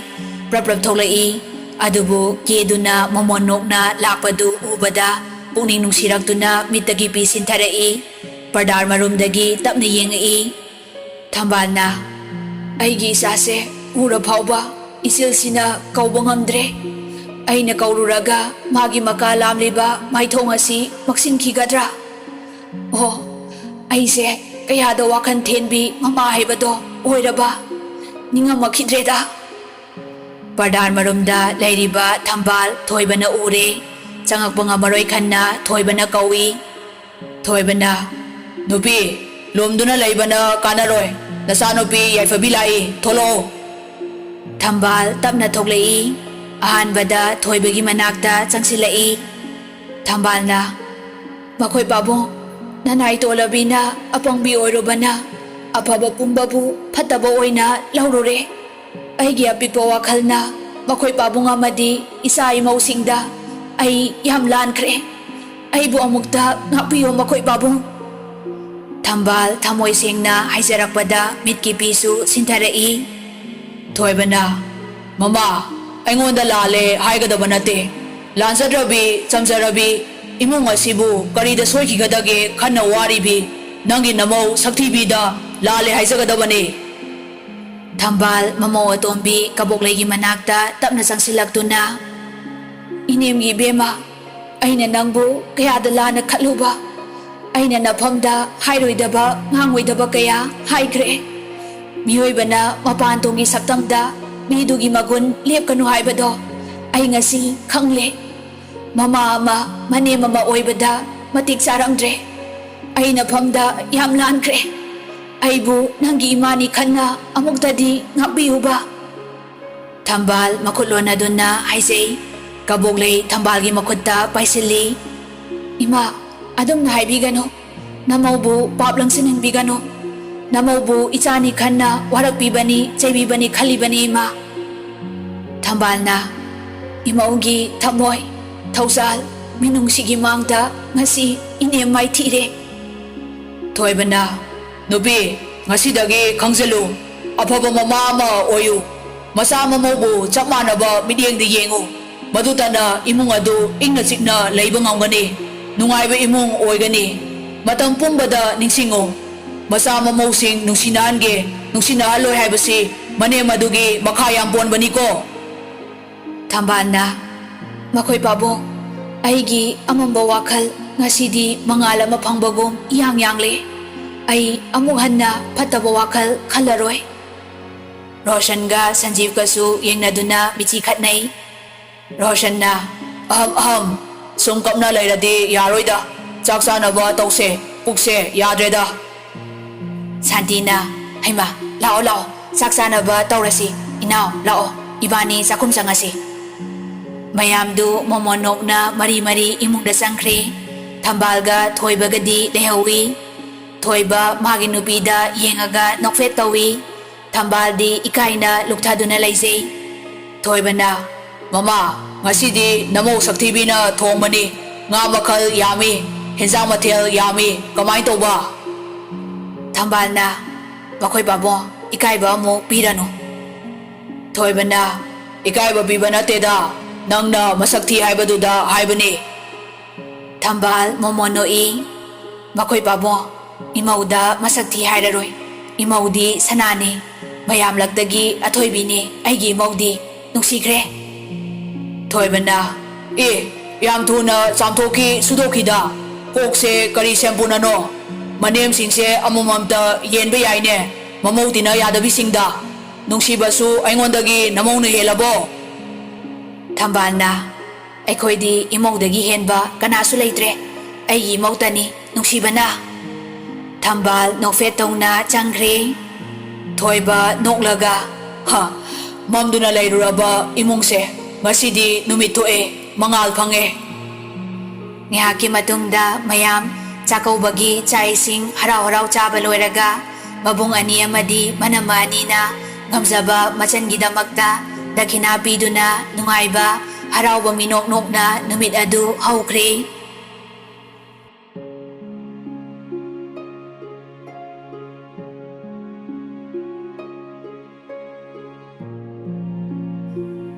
ꯄ꯭ꯔꯞ ꯄ꯭ꯔꯞ ꯊꯣꯛꯂꯛꯏ꯫ ꯑꯗꯨꯕꯨ ꯀꯦꯗꯨꯅ ꯃꯃꯣꯟ ꯅꯣꯛꯅ ꯂꯥꯛꯄꯗꯨ ꯎꯕꯗ ꯄꯨꯛꯅꯤꯡ ꯅꯨꯡꯁꯤꯔꯛꯇꯨꯅ ꯃꯤꯠꯇꯒꯤ ꯄꯤ ꯁꯤꯟꯊꯔꯛꯏ꯫ ꯄꯔꯗꯥꯔ ꯃꯔꯨꯝꯗꯒꯤ ꯇꯞꯅ ꯌꯦꯡꯉꯛꯏ꯫ ꯊꯝꯕꯥꯜꯅ, "ꯑꯩꯒꯤ ꯏꯆꯥꯁꯦ ꯎꯔ ꯐꯥꯎꯕ ꯏꯆꯤꯜꯁꯤꯅ ꯀꯧꯕ ꯉꯝꯗ꯭ꯔꯦ꯫ ꯑꯩꯅ ꯀꯧꯔꯨꯔꯒ ꯃꯥꯒꯤ ꯃꯀꯥ ꯂꯥꯝꯂꯤꯕ ꯃꯥꯏꯊꯣꯡ ꯑꯁꯤ ꯃꯛꯁꯤꯟꯈꯤꯒꯗ꯭ꯔꯥ? ꯑꯣ, ꯑꯩꯁꯦ ꯀꯌꯥꯗ ꯋꯥꯈꯜ ꯊꯦꯟꯕꯤ ꯃꯃꯥ ꯍꯥꯏꯕꯗꯣ ꯑꯣꯏꯔꯕ? ꯅꯤꯡꯉꯝꯃꯛꯈꯤꯗ꯭ꯔꯦꯗ"꯫ ꯄꯔꯗꯥꯔ ꯃꯔꯨꯝꯗ ꯂꯩꯔꯤꯕ ꯊꯝꯕꯥꯜ ꯊꯣꯏꯕꯅ ꯎꯔꯦ꯫ ꯆꯪꯉꯛꯄ ꯉꯝꯃꯔꯣꯏ ꯈꯟꯅ ꯊꯣꯏꯕꯅ ꯀꯧꯏ꯫ ꯊꯣꯏꯕꯅ, "ꯅꯨꯄꯤ, ꯂꯨꯝꯗꯨꯅ ꯂꯩꯕꯅ ꯀꯥꯟꯅꯔꯣꯏ꯫ ꯅꯆꯥꯅꯨꯄꯤ ꯌꯥꯏꯐꯕꯤ ꯂꯥꯛꯏ, ꯊꯣꯛꯂꯛꯑꯣ"꯫ ꯊꯝꯕꯥꯜ ꯇꯞꯅ ꯊꯣꯛꯂꯛꯏ꯫ ꯑꯍꯥꯟꯕꯗ ꯊꯣꯏꯕꯒꯤ ꯃꯅꯥꯛꯇ ꯆꯪꯁꯤꯜꯂꯛꯏ꯫ ꯊꯝꯕꯥꯜꯅ, "ꯃꯈꯣꯏ ꯄꯥꯕꯨꯡ, ꯅꯅꯥꯏ ꯇꯣꯂꯕꯤꯅ ꯑꯄꯪꯕꯤ ꯑꯣꯏꯔꯨꯕꯅ ꯑꯐꯕ ꯄꯨꯝꯕꯕꯨ ꯐꯠꯇꯕ ꯑꯣꯏꯅ ꯂꯧꯔꯨꯔꯦ꯫ ꯑꯩꯒꯤ ꯑꯄꯤꯛꯄ ꯋꯥꯈꯜꯅ ꯃꯈꯣꯏ ꯄꯥꯕꯨꯡ ꯑꯃꯗꯤ ꯏꯆꯥ ꯏꯃꯧꯁꯤꯡꯗ ꯑꯩ ꯌꯥꯝ ꯂꯥꯟꯈ꯭ꯔꯦ꯫ ꯑꯩꯕꯨ ꯑꯃꯨꯛꯇ ꯉꯥꯛꯄꯤꯌꯨ ꯃꯈꯣꯏ ꯄꯥꯕꯨꯡ"꯫ ꯊꯝꯕꯥꯜ ꯊꯃꯣꯏ ꯁꯦꯡꯅ ꯍꯥꯏꯖꯔꯛꯄꯗ ꯃꯤꯠꯀꯤ ꯄꯤꯁꯨ ꯁꯤꯟꯊꯔꯛꯏ꯫ ꯊꯣꯏꯕꯅ, "ꯃꯃꯥ, ꯑꯩꯉꯣꯟꯗ ꯂꯥꯜꯂꯦ ꯍꯥꯏꯒꯗꯕ ꯅꯠꯇꯦ꯫ ꯂꯥꯟꯖꯗ꯭ꯔꯕꯤ, ꯆꯝꯖꯔꯕꯤ, ꯏꯃꯨꯡ ꯑꯁꯤꯕꯨ ꯀꯔꯤꯗ ꯁꯣꯏꯈꯤꯒꯗꯒꯦ ꯈꯟꯅ ꯋꯥꯔꯤꯕꯤ ꯅꯪꯒꯤ ꯅꯃꯧ ꯁꯛꯊꯤꯕꯤꯗ ꯂꯥꯜꯂꯦ ꯍꯥꯏꯖꯒꯗꯕꯅꯤ꯫ ꯊꯝꯕꯥꯜ ꯃꯃꯧ ꯑꯇꯣꯝꯕꯤ ꯀꯕꯣꯛꯂꯩꯒꯤ ꯃꯅꯥꯛꯇ ꯇꯞꯅ ꯆꯪꯁꯤꯜꯂꯛꯇꯨꯅ, "ꯏꯅꯦꯝꯒꯤ ꯏꯕꯦꯝꯃ, ꯑꯩꯅ ꯅꯪꯕꯨ ꯀꯌꯥꯗ ꯂꯥꯟꯅ ꯈꯠꯂꯨꯕ, ꯑꯩꯅ ꯅꯐꯝꯗ ꯍꯥꯏꯔꯣꯏꯗꯕ ꯉꯥꯡꯉꯣꯏꯗꯕ ꯀꯌꯥ ꯍꯥꯏꯈ꯭ꯔꯦ꯫ ꯃꯤꯑꯣꯏꯕꯅ ꯃꯄꯥꯟ ꯊꯣꯡꯒꯤ ꯁꯛꯇꯝꯗ ꯃꯤꯗꯨꯒꯤ ꯃꯒꯨꯟ ꯂꯦꯞꯀꯅꯨ ꯍꯥꯏꯕꯗꯣ ꯑꯩ ꯉꯁꯤ ꯈꯪꯂꯦ꯫ ꯃꯃꯥ ꯑꯃ, ꯃꯅꯦꯝ ꯑꯃ ꯑꯣꯏꯕꯗ ꯃꯇꯤꯛ ꯆꯥꯔꯝꯗ꯭ꯔꯦ꯫ ꯑꯩ ꯅꯐꯝꯗ ꯌꯥꯝ ꯂꯥꯟꯈ꯭ꯔꯦ꯫ ꯑꯩꯕꯨ ꯅꯪꯒꯤ ꯏꯃꯥꯅꯤ ꯈꯟꯅ ꯑꯃꯨꯛꯇꯗꯤ ꯉꯥꯛꯄꯤꯌꯨꯕ꯫" ꯊꯝꯕꯥꯜ ꯃꯈꯨꯠ ꯂꯣꯟꯅꯗꯨꯅ ꯍꯥꯏꯖꯩ꯫ ꯀꯕꯣꯛꯂꯩ ꯊꯝꯕꯥꯜꯒꯤ ꯃꯈꯨꯠꯇ ꯄꯥꯏꯁꯤꯜꯂꯤ꯫ "ꯏꯃꯥ, ꯑꯗꯨꯝꯅ ꯍꯥꯏꯕꯤꯒꯅꯨ꯫ ꯅꯃꯧꯕꯨ ꯄꯥꯞ ꯂꯪꯁꯤꯟꯍꯟꯕꯤꯒꯅꯨ꯫ ꯅꯃꯧꯕꯨ ꯏꯆꯥꯅꯤ ꯈꯟꯅ ꯋꯥꯔꯛꯄꯤꯕꯅꯤ, ꯆꯩꯕꯤꯕꯅꯤ ꯈꯜꯂꯤꯕꯅꯤ, ꯏꯃꯥ꯫" ꯊꯝꯕꯥꯜꯅ, "ꯏꯃꯧꯒꯤ ꯊꯃꯣꯏ, ꯊꯧꯖꯥꯜ, ꯃꯤꯅꯨꯡꯁꯤꯒꯤ ꯃꯥꯡꯗ ꯉꯁꯤ ꯏꯅꯦꯝ ꯃꯥꯏꯊꯤꯔꯦ꯫" ꯊꯣꯏꯕꯅ, "ꯅꯨꯄꯤ, ꯉꯁꯤꯗꯒꯤ ꯈꯪꯖꯤꯜꯂꯨ, ꯑꯐꯕ ꯃꯃꯥ ꯑꯃ ꯑꯣꯏꯌꯨ꯫ ꯃꯆꯥ ꯃꯃꯧꯕꯨ ꯆꯞ ꯃꯥꯟꯅꯕ ꯃꯤꯠꯌꯦꯡꯗ ꯌꯦꯡꯉꯨ꯫ ꯃꯗꯨꯇꯅ ꯏꯃꯨꯡ ꯑꯗꯨ ꯏꯪꯅ ꯆꯤꯛꯅ ꯂꯩꯕ ꯉꯝꯒꯅꯤ, ꯅꯨꯡꯉꯥꯏꯕ ꯏꯃꯨꯡ ꯑꯣꯏꯒꯅꯤ꯫ ꯃꯇꯝ ꯄꯨꯝꯕꯗ ꯅꯤꯡꯁꯤꯡꯉꯨ, ꯃꯆꯥ ꯃꯃꯧꯁꯤꯡ ꯅꯨꯡꯁꯤꯅꯍꯟꯒꯦ, ꯅꯨꯡꯁꯤꯅꯍꯜꯂꯣꯏ ꯍꯥꯏꯕꯁꯤ ꯃꯅꯦꯝ ꯑꯗꯨꯒꯤ ꯃꯈꯥ ꯌꯥꯝ ꯄꯣꯟꯕꯅꯤꯀꯣ꯫" ꯊꯝꯕꯥꯜꯅ, "ꯃꯈꯣꯏ ꯄꯥꯕꯨꯡ, ꯑꯩꯒꯤ ꯑꯃꯝꯕ ꯋꯥꯈꯜ ꯉꯁꯤꯗꯤ ꯃꯉꯥꯜ ꯑꯃ ꯐꯪꯕꯒꯨꯝ ꯏꯌꯥꯡ ꯌꯥꯡꯂꯦ꯫ ꯑꯩ ꯑꯃꯨꯛ ꯍꯟꯅ ꯐꯠꯇꯕ ꯋꯥꯈꯜ ꯈꯜꯂꯔꯣꯏ꯫" ꯔꯣꯁꯟꯒ ꯁꯟꯖꯤꯞꯀꯁꯨ ꯌꯦꯡꯅꯗꯨꯅ ꯃꯤꯠꯆꯤ ꯈꯠꯅꯩ꯫ ꯔꯣꯁꯟꯅ, "ꯑꯍꯝ, ꯑꯍꯝ, ꯁꯨꯝ ꯀꯞꯅ ꯂꯩꯔꯗꯤ ꯌꯥꯔꯣꯏꯗ꯫ ꯆꯥꯛ ꯆꯥꯅꯕ ꯇꯧꯁꯦ, ꯄꯨꯛꯁꯦ ꯌꯥꯗ꯭ꯔꯦꯗ꯫" ꯁꯥꯟꯇꯤꯅ, "ꯍꯩꯃꯥ, ꯂꯥꯛꯑꯣ, ꯂꯥꯛꯑꯣ, ꯆꯥꯛ ꯆꯥꯅꯕ ꯇꯧꯔꯁꯤ꯫ ꯏꯅꯥꯎ, ꯂꯥꯛꯑꯣ, ꯏꯕꯥꯅꯤ ꯆꯥꯛꯈꯨꯝ ꯆꯪꯉꯁꯤ꯫" ꯃꯌꯥꯝꯗꯨ ꯃꯣꯃꯣꯟ ꯅꯣꯛꯅ ꯃꯔꯤ ꯃꯔꯤ ꯏꯃꯨꯡꯗ ꯆꯪꯈ꯭ꯔꯦ꯫ ꯊꯝꯕꯥꯜꯒ ꯊꯣꯏꯕꯒꯗꯤ ꯂꯩꯍꯧꯏ꯫ ꯊꯣꯏꯕ ꯃꯥꯒꯤ ꯅꯨꯄꯤꯗ ꯌꯦꯡꯉꯒ ꯅꯣꯛꯐꯦꯠ ꯇꯧꯏ꯫ ꯊꯝꯕꯥꯜꯗꯤ ꯏꯀꯥꯏꯅ ꯂꯨꯛꯊꯗꯨꯅ ꯂꯩꯖꯩ꯫ ꯊꯣꯏꯕꯅ, "ꯃꯃꯥ, ꯉꯁꯤꯗꯤ ꯅꯃꯧ ꯁꯛꯊꯤꯕꯤꯅ ꯊꯣꯡꯕꯅꯤ꯫ ꯉꯥ ꯃꯈꯜ ꯌꯥꯝꯃꯤ, ꯍꯦꯟꯖꯥꯡ ꯃꯊꯦꯜ ꯌꯥꯝꯃꯤ꯫ ꯀꯃꯥꯏ ꯇꯧꯕ?" ꯊꯝꯕꯥꯜꯅ, "ꯃꯈꯣꯏ ꯄꯥꯕꯨꯡ, ꯏꯀꯥꯏꯕ ꯑꯃꯨꯛ ꯄꯤꯔꯅꯨ꯫" ꯊꯣꯏꯕꯅ, "ꯏꯀꯥꯏꯕ ꯄꯤꯕ ꯅꯠꯇꯦꯗ, ꯅꯪꯅ ꯃꯁꯛ ꯊꯤ ꯍꯥꯏꯕꯗꯨꯗ ꯍꯥꯏꯕꯅꯤ꯫" ꯊꯝꯕꯥꯜ ꯃꯣꯃꯣꯟ ꯅꯣꯛꯏ꯫ ꯃꯈꯣꯏ ꯄꯥꯕꯨꯡ, ꯏꯃꯧꯗ ꯃꯁꯛ ꯊꯤ ꯍꯥꯏꯔꯔꯣꯏ꯫ ꯏꯃꯧꯗꯤ ꯁꯅꯥꯅꯤ, ꯃꯌꯥꯝꯂꯛꯇꯒꯤ ꯑꯊꯣꯏꯕꯤꯅꯤ ꯑꯩꯒꯤ ꯏꯃꯧꯗꯤ꯫ ꯅꯨꯡꯁꯤꯈ꯭ꯔꯦ꯫ ꯊꯣꯏꯕꯅ, "ꯑꯦ, ꯌꯥꯝ ꯊꯨꯅ ꯆꯥꯝꯊꯣꯛꯈꯤ ꯁꯨꯗꯣꯛꯈꯤꯗ꯫ ꯀꯣꯛꯁꯦ ꯀꯔꯤ ꯁꯦꯝꯄꯨꯅꯅꯣ? ꯃꯅꯦꯝꯁꯤꯡꯁꯦ ꯑꯃꯃꯝꯇ ꯌꯦꯟꯕ ꯌꯥꯏꯅꯦ, ꯃꯃꯧ ꯇꯤꯟꯅ ꯌꯥꯗꯕꯤꯁꯤꯡꯗ꯫ ꯅꯨꯡꯁꯤꯕꯁꯨ ꯑꯩꯉꯣꯟꯗꯒꯤ ꯅꯃꯧꯅ ꯍꯦꯜꯂꯕꯣ?" ꯊꯝꯕꯥꯜꯅ, "ꯑꯩꯈꯣꯏꯗꯤ ꯏꯃꯧꯗꯒꯤ ꯍꯦꯟꯕ ꯀꯅꯥꯁꯨ ꯂꯩꯇ꯭ꯔꯦ꯫ ꯑꯩꯒꯤ ꯏꯃꯧꯇꯅꯤ ꯅꯨꯡꯁꯤꯕꯅ꯫" ꯊꯝꯕꯥꯜ ꯅꯣꯛꯐꯦꯠ ꯇꯧꯅ ꯆꯪꯈ꯭ꯔꯦ꯫ ꯊꯣꯏꯕ ꯅꯣꯛꯂꯒ, "ꯍ, ꯃꯝꯗꯨꯅ ꯂꯩꯔꯨꯔꯕ ꯏꯃꯨꯡꯁꯦ ꯉꯁꯤꯗꯤ ꯅꯨꯃꯤꯠ ꯊꯣꯛꯑꯦ, ꯃꯉꯥꯜ ꯐꯪꯉꯦ꯫" ꯉꯥꯏꯍꯥꯛꯀꯤ ꯃꯇꯨꯡꯗ ꯃꯌꯥꯝ ꯆꯥꯛꯀꯧꯕꯒꯤ ꯆꯥꯛ ꯏꯁꯤꯡ ꯍꯔꯥꯎ ꯍꯔꯥꯎ ꯆꯥꯕ ꯂꯣꯏꯔꯒ ꯃꯕꯨꯡ ꯑꯅꯤ ꯑꯃꯗꯤ ꯃꯅꯝꯃ ꯑꯅꯤꯅ ꯉꯝꯖꯕ ꯃꯆꯟꯒꯤꯗꯃꯛꯇ ꯗꯈꯤꯅꯥ ꯄꯤꯗꯨꯅ ꯅꯨꯡꯉꯥꯏꯕ, ꯍꯔꯥꯎꯕ ꯃꯤꯅꯣꯛ ꯅꯣꯛꯅ ꯅꯨꯃꯤꯠ ꯑꯗꯨ ꯍꯧꯈ꯭ꯔꯦ꯫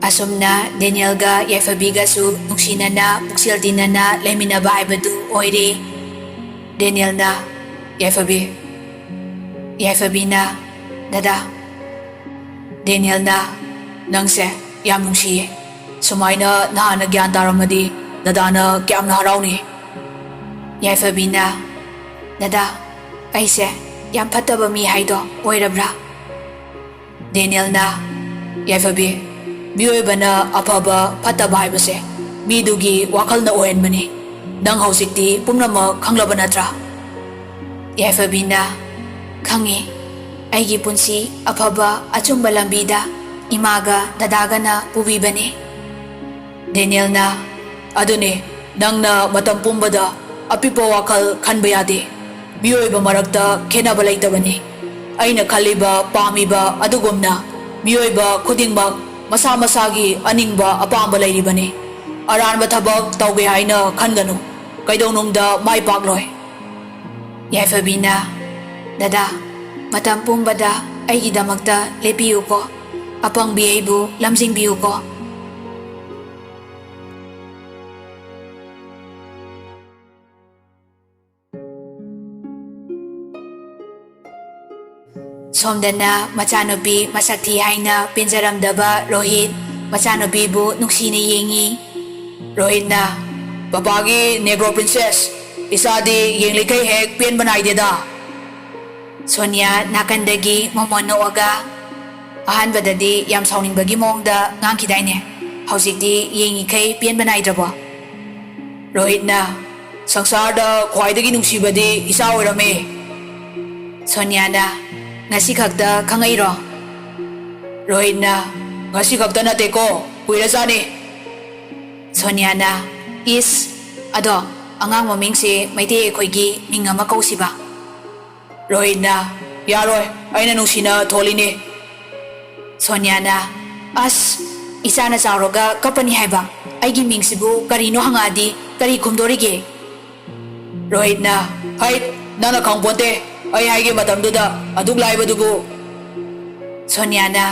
ꯑꯁꯨꯝꯅ ꯗꯦꯅꯤꯌꯦꯜꯒ ꯌꯥꯏꯐꯕꯤꯒꯁꯨ ꯅꯨꯡꯁꯤꯅꯅ ꯄꯨꯛꯆꯦꯜ ꯇꯤꯟꯅꯅ ꯂꯩꯃꯤꯟꯅꯕ ꯍꯥꯏꯕꯗꯨ ꯑꯣꯏꯔꯦ꯫ ꯗꯦꯅꯤꯌꯦꯜꯅ, "ꯌꯥꯏꯐꯕꯤ, ꯌꯥꯏꯐꯕꯤꯅ, ꯗꯗꯥ꯫" ꯗꯦꯅꯤꯌꯦꯜꯅ, "ꯅꯪꯁꯦ ꯌꯥꯝ ꯅꯨꯡꯁꯤꯌꯦ꯫ ꯁꯨꯃꯥꯏꯅ ꯅꯍꯥꯟꯅ ꯒ꯭ꯌꯥꯟ ꯇꯥꯔꯝꯃꯗꯤ ꯗꯗꯥꯅ ꯀꯌꯥꯝꯅ ꯍꯔꯥꯎꯅꯤ꯫" ꯌꯥꯏꯐꯕꯤꯅ, "ꯗꯗꯥ, ꯑꯩꯁꯦ ꯌꯥꯝ ꯐꯠꯇꯕ ꯃꯤ ꯍꯥꯏꯗꯣ ꯑꯣꯏꯔꯕ꯭ꯔꯥ?" ꯗꯦꯅꯤꯌꯦꯜꯅ, "ꯌꯥꯏꯐꯕꯤ, ꯃꯤꯑꯣꯏꯕꯅ ꯑꯐꯕ ꯐꯠꯇꯕ ꯍꯥꯏꯕꯁꯦ ꯃꯤꯗꯨꯒꯤ ꯋꯥꯈꯜꯅ ꯑꯣꯏꯍꯟꯕꯅꯤ꯫ ꯅꯪ ꯍꯧꯖꯤꯛꯇꯤ ꯄꯨꯝꯅꯃꯛ ꯈꯪꯂꯕ ꯅꯠꯇ꯭ꯔꯥ?" ꯌꯥꯏꯐꯕꯤꯅ, "ꯈꯪꯉꯤ꯫ ꯑꯩꯒꯤ ꯄꯨꯟꯁꯤ ꯑꯐꯕ ꯑꯆꯨꯝꯕ ꯂꯝꯕꯤꯗ ꯏꯃꯥꯒ ꯗꯗꯥꯒꯅ ꯄꯨꯕꯤꯕꯅꯤ꯫" ꯗꯦꯅꯤꯌꯦꯜꯅ, "ꯑꯗꯨꯅꯤ, ꯅꯪꯅ ꯃꯇꯝ ꯄꯨꯝꯕꯗ ꯑꯄꯤꯛꯄ ꯋꯥꯈꯜ ꯈꯟꯕ ꯌꯥꯗꯦ꯫ ꯃꯤꯑꯣꯏꯕ ꯃꯔꯛꯇ ꯈꯦꯠꯅꯕ ꯂꯩꯇꯕꯅꯤ꯫ ꯑꯩꯅ ꯈꯜꯂꯤꯕ, ꯄꯥꯝꯃꯤꯕ ꯑꯗꯨꯒꯨꯝꯅ ꯃꯤꯑꯣꯏꯕ ꯈꯨꯗꯤꯡꯃꯛ ꯃꯁꯥ ꯃꯁꯥꯒꯤ ꯑꯅꯤꯡꯕ ꯑꯄꯥꯝꯕ ꯂꯩꯔꯤꯕꯅꯤ꯫ ꯑꯔꯥꯟꯕ ꯊꯕꯛ ꯇꯧꯒꯦ ꯍꯥꯏꯅ ꯈꯟꯒꯅꯨ꯫ ꯀꯩꯗꯧꯅꯨꯡꯗ ꯃꯥꯏ ꯄꯥꯛꯂꯣꯏ꯫" ꯌꯥꯏꯐꯕꯤꯅ, "ꯗꯗꯥ, ꯃꯇꯝ ꯄꯨꯝꯕꯗ ꯑꯩꯒꯤꯗꯃꯛꯇ ꯂꯦꯞꯄꯤꯌꯨꯀꯣ꯫ ꯑꯄꯪꯕꯤ ꯑꯩꯕꯨ ꯂꯝꯖꯤꯡꯕꯤꯌꯨꯀꯣ꯫" ꯁꯣꯝꯗꯅ ꯃꯆꯥꯅꯨꯄꯤ ꯃꯁꯛ ꯊꯤ ꯍꯥꯏꯅ ꯄꯦꯟꯖꯔꯝꯗꯕ ꯔꯣꯍꯤꯠ ꯃꯆꯥꯅꯨꯄꯤꯕꯨ ꯅꯨꯡꯁꯤꯅ ꯌꯦꯡꯉꯤ꯫ ꯔꯣꯍꯤꯠꯅ, "ꯄꯄꯥꯒꯤ Negro Princess, ꯏꯆꯥꯗꯤ ꯌꯦꯡꯂꯤꯈꯩ ꯍꯦꯛ ꯄꯦꯟꯕ ꯅꯥꯏꯗꯦꯗ꯫" ꯁꯣꯅꯤꯌꯥ ꯅꯥꯀꯟꯗꯒꯤ ꯃꯣꯃꯣꯟ ꯅꯣꯛꯑꯒ, "ꯑꯍꯥꯟꯕꯗꯗꯤ ꯌꯥꯝ ꯁꯥꯎꯅꯤꯡꯕꯒꯤ ꯃꯑꯣꯡꯗ ꯉꯥꯡꯈꯤꯗꯥꯏꯅꯦ? ꯍꯧꯖꯤꯛꯇꯤ ꯌꯦꯡꯉꯤꯈꯩ ꯄꯦꯟꯕ ꯅꯥꯏꯗ꯭ꯔꯕꯣ?" ꯔꯣꯍꯤꯠꯅ, "ꯁꯪꯁꯥꯔꯗ ꯈ꯭ꯋꯥꯏꯗꯒꯤ ꯅꯨꯡꯁꯤꯕꯗꯤ ꯏꯆꯥ ꯑꯣꯏꯔꯝꯃꯦ꯫" ꯁꯣꯅꯤꯌꯥꯅ, "ꯉꯁꯤ ꯈꯛꯇ ꯈꯪꯉꯛꯏꯔꯣ?" ꯔꯣꯍꯤꯠꯅ, "ꯉꯁꯤ ꯈꯛꯇ ꯅꯠꯇꯦꯀꯣ, ꯀꯨꯏꯔꯖꯥꯠꯅꯤ꯫" ꯁꯣꯅꯤꯌꯥꯅ, "ꯏꯁ, ꯑꯗꯣ ꯑꯉꯥꯡ ꯃꯃꯤꯡꯁꯦ ꯃꯩꯇꯩ ꯑꯩꯈꯣꯏꯒꯤ ꯃꯤꯡ ꯑꯃ ꯀꯧꯁꯤꯕ?" ꯔꯣꯍꯤꯠꯅ, "ꯌꯥꯔꯣꯏ, ꯑꯩꯅ ꯅꯨꯡꯁꯤꯅ ꯊꯣꯜꯂꯤꯅꯦ꯫" ꯁꯣꯅꯤꯌꯥꯅ, "ꯑꯁ, ꯏꯆꯥꯅ ꯆꯥꯎꯔꯒ ꯀꯞꯄꯅꯤ ꯍꯥꯏꯕ? ꯑꯩꯒꯤ ꯃꯤꯡꯁꯤꯕꯨ ꯀꯔꯤꯅꯣ ꯍꯪꯉꯛꯑꯗꯤ ꯀꯔꯤ ꯈꯨꯝꯗꯣꯔꯤꯒꯦ?" ꯔꯣꯍꯤꯠꯅ, "ꯍꯩꯠ, ꯅꯪꯅ ꯈꯪꯄꯣꯟꯇꯦ, ꯑꯩ ꯍꯥꯏꯒꯦ ꯃꯇꯝꯗꯨꯗ ꯑꯗꯨꯛ ꯂꯥꯏꯕꯗꯨꯕꯨ꯫" ꯁꯣꯅꯤꯌꯥꯅ,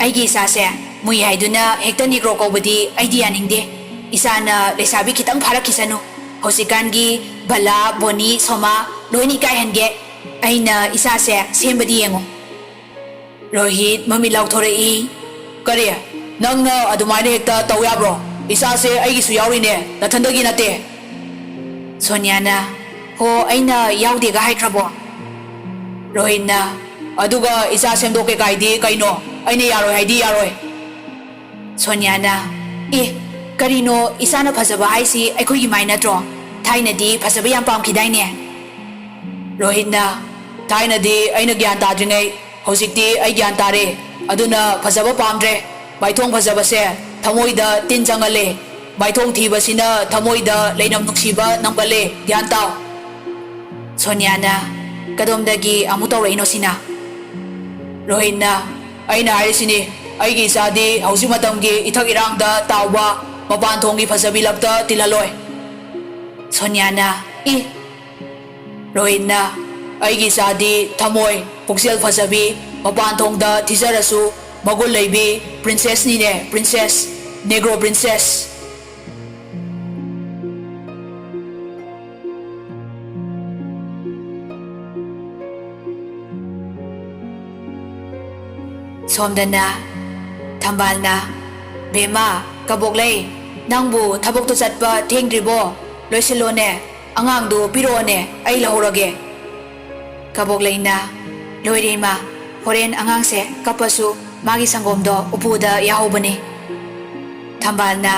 "ꯑꯩꯒꯤ ꯏꯆꯥꯁꯦ ꯃꯨꯏ ꯍꯥꯏꯗꯨꯅ ꯍꯦꯛꯇ ꯅꯤꯒ꯭ꯔꯣ ꯀꯧꯕꯗꯤ ꯑꯩꯗꯤ ꯌꯥꯅꯤꯡꯗꯦ꯫ ꯏꯆꯥꯅ ꯂꯩꯁꯥꯕꯤ ꯈꯤꯇꯪ ꯐꯥꯔꯛꯈꯤꯁꯅꯨ꯫ ꯍꯧꯖꯤꯛꯀꯥꯟꯒꯤ ꯕꯂꯥ, ꯕꯣꯅꯤ, ꯁꯣꯃꯥ ꯂꯣꯏꯅ ꯏꯀꯥꯏꯍꯟꯒꯦ꯫ ꯑꯩꯅ ꯏꯆꯥꯁꯦ ꯁꯦꯝꯕꯗꯤ ꯌꯦꯡꯉꯨ꯫" ꯔꯣꯍꯤꯠ ꯃꯃꯤꯠ ꯂꯥꯎꯊꯣꯔꯛꯏ꯫ "ꯀꯔꯤ? ꯅꯪꯅ ꯑꯗꯨꯃꯥꯏꯅ ꯍꯦꯛꯇ ꯇꯧ ꯌꯥꯕ꯭ꯔꯣ? ꯏꯆꯥꯁꯦ ꯑꯩꯒꯤꯁꯨ ꯌꯥꯎꯔꯤꯅꯦ, ꯅꯊꯟꯗꯒꯤ ꯅꯠꯇꯦ꯫" ꯁꯣꯅꯤꯌꯥꯅ, "ꯍꯣ, ꯑꯩꯅ ꯌꯥꯎꯗꯦꯒ ꯍꯥꯏꯈ꯭ꯔꯕꯣ?" ꯔꯣꯍꯤꯠꯅ, "ꯑꯗꯨꯒ ꯏꯆꯥ ꯁꯦꯝꯗꯣꯛꯀꯦ ꯀꯥꯏꯗꯤ ꯀꯩꯅꯣ? ꯑꯩꯅ ꯌꯥꯔꯣꯏ ꯍꯥꯏꯗꯤ ꯌꯥꯔꯣꯏ꯫" ꯁꯣꯅꯤꯌꯥꯅ, "ꯑꯦ, ꯀꯔꯤꯅꯣ, ꯏꯆꯥꯅ ꯐꯖꯕ ꯍꯥꯏꯁꯤ ꯑꯩꯈꯣꯏꯒꯤ ꯃꯥꯏ ꯅꯠꯇ꯭ꯔꯣ? ꯊꯥꯏꯅꯗꯤ ꯐꯖꯕ ꯌꯥꯝ ꯄꯥꯝꯈꯤꯗꯥꯏꯅꯦ?" ꯔꯣꯍꯤꯠꯅ, "ꯊꯥꯏꯅꯗꯤ ꯑꯩꯅ ꯒ꯭ꯌꯥꯟ ꯇꯥꯗ꯭ꯔꯤꯉꯩ, ꯍꯧꯖꯤꯛꯇꯤ ꯑꯩ ꯒ꯭ꯌꯥꯟ ꯇꯥꯔꯦ꯫ ꯑꯗꯨꯅ ꯐꯖꯕ ꯄꯥꯝꯗ꯭ꯔꯦ꯫ ꯃꯥꯏꯊꯣꯡ ꯐꯖꯕꯁꯦ ꯊꯃꯣꯏꯗ ꯇꯤꯟ ꯆꯪꯍꯜꯂꯦ꯫ ꯃꯥꯏꯊꯣꯡ ꯊꯤꯕꯁꯤꯅ ꯊꯃꯣꯏꯗ ꯂꯩꯅꯝ ꯅꯨꯡꯁꯤꯕ ꯅꯝꯒꯜꯂꯦ꯫ ꯒ꯭ꯌꯥꯟ ꯇꯥꯎ꯫" ꯁꯣꯅꯤꯌꯥꯅ, "ꯀꯗꯣꯝꯗꯒꯤ ꯑꯃꯨꯛ ꯇꯧꯔꯛꯏꯅꯣ ꯁꯤꯅ?" ꯔꯣꯍꯤꯠꯅ, "ꯑꯩꯅ ꯍꯥꯏꯔꯤꯁꯤꯅꯤ, ꯑꯩꯒꯤ ꯏꯆꯥꯗꯤ ꯍꯧꯖꯤꯛ ꯃꯇꯝꯒꯤ ꯏꯊꯛ ꯏꯔꯥꯡꯗ ꯇꯥꯎꯕ ꯃꯄꯥꯟ ꯊꯣꯡꯒꯤ ꯐꯖꯕꯤ ꯂꯛꯇ ꯇꯤꯜꯍꯜꯂꯣꯏ꯫" ꯁꯣꯅꯤꯌꯥꯅ, "ꯏ!" ꯔꯣꯍꯤꯠꯅ, "ꯑꯩꯒꯤ ꯏꯆꯥꯗꯤ ꯊꯃꯣꯏ, ꯄꯨꯛꯆꯦꯜ ꯐꯖꯕꯤ, ꯃꯄꯥꯟ ꯊꯣꯡꯗ ꯊꯤꯖꯔꯁꯨ ꯃꯒꯨꯟ ꯂꯩꯕꯤ princessꯅꯤꯅꯦ, princess, Negro princess꯫" ꯁꯣꯝꯗꯅ ꯊꯝꯕꯥꯜꯅ, "ꯕꯦꯝꯃ, ꯀꯕꯣꯛꯂꯩ, ꯅꯪꯕꯨ ꯊꯕꯛꯇꯨ ꯆꯠꯄ ꯊꯦꯡꯗ꯭ꯔꯤꯕꯣ? ꯂꯣꯏꯁꯤꯜꯂꯣꯅꯦ, ꯑꯉꯥꯡꯗꯨ ꯄꯤꯔꯛꯑꯣꯅꯦ, ꯑꯩ ꯂꯧꯍꯧꯔꯒꯦ꯫" ꯀꯕꯣꯛꯂꯩꯅ, "ꯂꯣꯏꯔꯦ ꯏꯃꯥ, ꯍꯣꯔꯦꯟ ꯑꯉꯥꯡꯁꯦ ꯀꯞꯄꯁꯨ ꯃꯥꯒꯤ ꯁꯪꯒꯣꯝꯗꯣ ꯎꯄꯨꯗ ꯌꯥꯍꯧꯕꯅꯤ꯫" ꯊꯝꯕꯥꯜꯅ,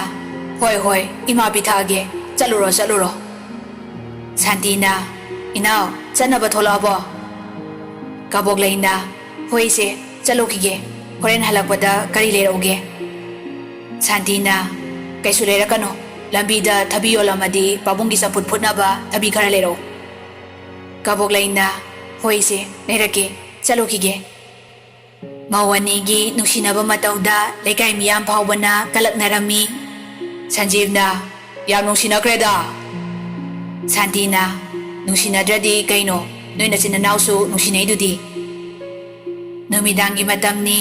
"ꯍꯣꯏ ꯍꯣꯏ, ꯏꯃꯥ ꯄꯤꯊꯛꯑꯒꯦ, ꯆꯠꯂꯨꯔꯣ ꯆꯠꯂꯨꯔꯣ꯫" ꯁꯥꯟꯇꯤꯅ, "ꯏꯅꯥꯎ, ꯆꯠꯅꯕ ꯊꯣꯛꯂꯛꯑꯕꯣ?" ꯀꯕꯣꯛꯂꯩꯅ, "ꯍꯣꯏ ꯏꯆꯦ, ꯆꯠꯂꯨꯈꯤꯒꯦ, ꯍꯣꯔꯦꯟ ꯍꯜꯂꯛꯄꯗ ꯀꯔꯤ ꯂꯩꯔꯛꯎꯒꯦ?" ꯁꯥꯟꯇꯤꯅ, "ꯀꯩꯁꯨ ꯂꯩꯔꯛꯀꯅꯨ, ꯂꯝꯕꯤꯗ ꯊꯕꯤ ꯌꯣꯜꯂꯝꯃꯗꯤ ꯄꯥꯕꯨꯡꯒꯤ ꯆꯝꯐꯨꯠ ꯐꯨꯠꯅꯕ ꯊꯕꯤ ꯈꯔ ꯂꯩꯔꯛꯎ꯫" ꯀꯕꯣꯛꯂꯩꯅ, "ꯍꯣꯏ ꯏꯆꯦ, ꯂꯩꯔꯛꯀꯦ, ꯆꯠꯂꯨꯈꯤꯒꯦ꯫" ꯃꯧ ꯑꯅꯤꯒꯤ ꯅꯨꯡꯁꯤꯅꯕ ꯃꯇꯧꯗ ꯂꯩꯀꯥꯏ ꯃꯤꯌꯥꯝ ꯐꯥꯎꯕꯅ ꯀꯂꯛꯅꯔꯝꯃꯤ꯫ ꯁꯟꯖꯤꯕꯅ, "ꯌꯥꯝ ꯅꯨꯡꯁꯤꯅꯈ꯭ꯔꯦꯗ꯫" ꯁꯥꯟꯇꯤꯅ, "ꯅꯨꯡꯁꯤꯅꯗ꯭ꯔꯗꯤ ꯀꯩꯅꯣ, ꯅꯣꯏ ꯅꯆꯤꯟ ꯅꯅꯥꯎꯁꯨ ꯅꯨꯡꯁꯤꯅꯩꯗꯨꯗꯤ꯫" ꯅꯨꯃꯤꯗꯥꯡꯒꯤ ꯃꯇꯝꯅꯤ꯫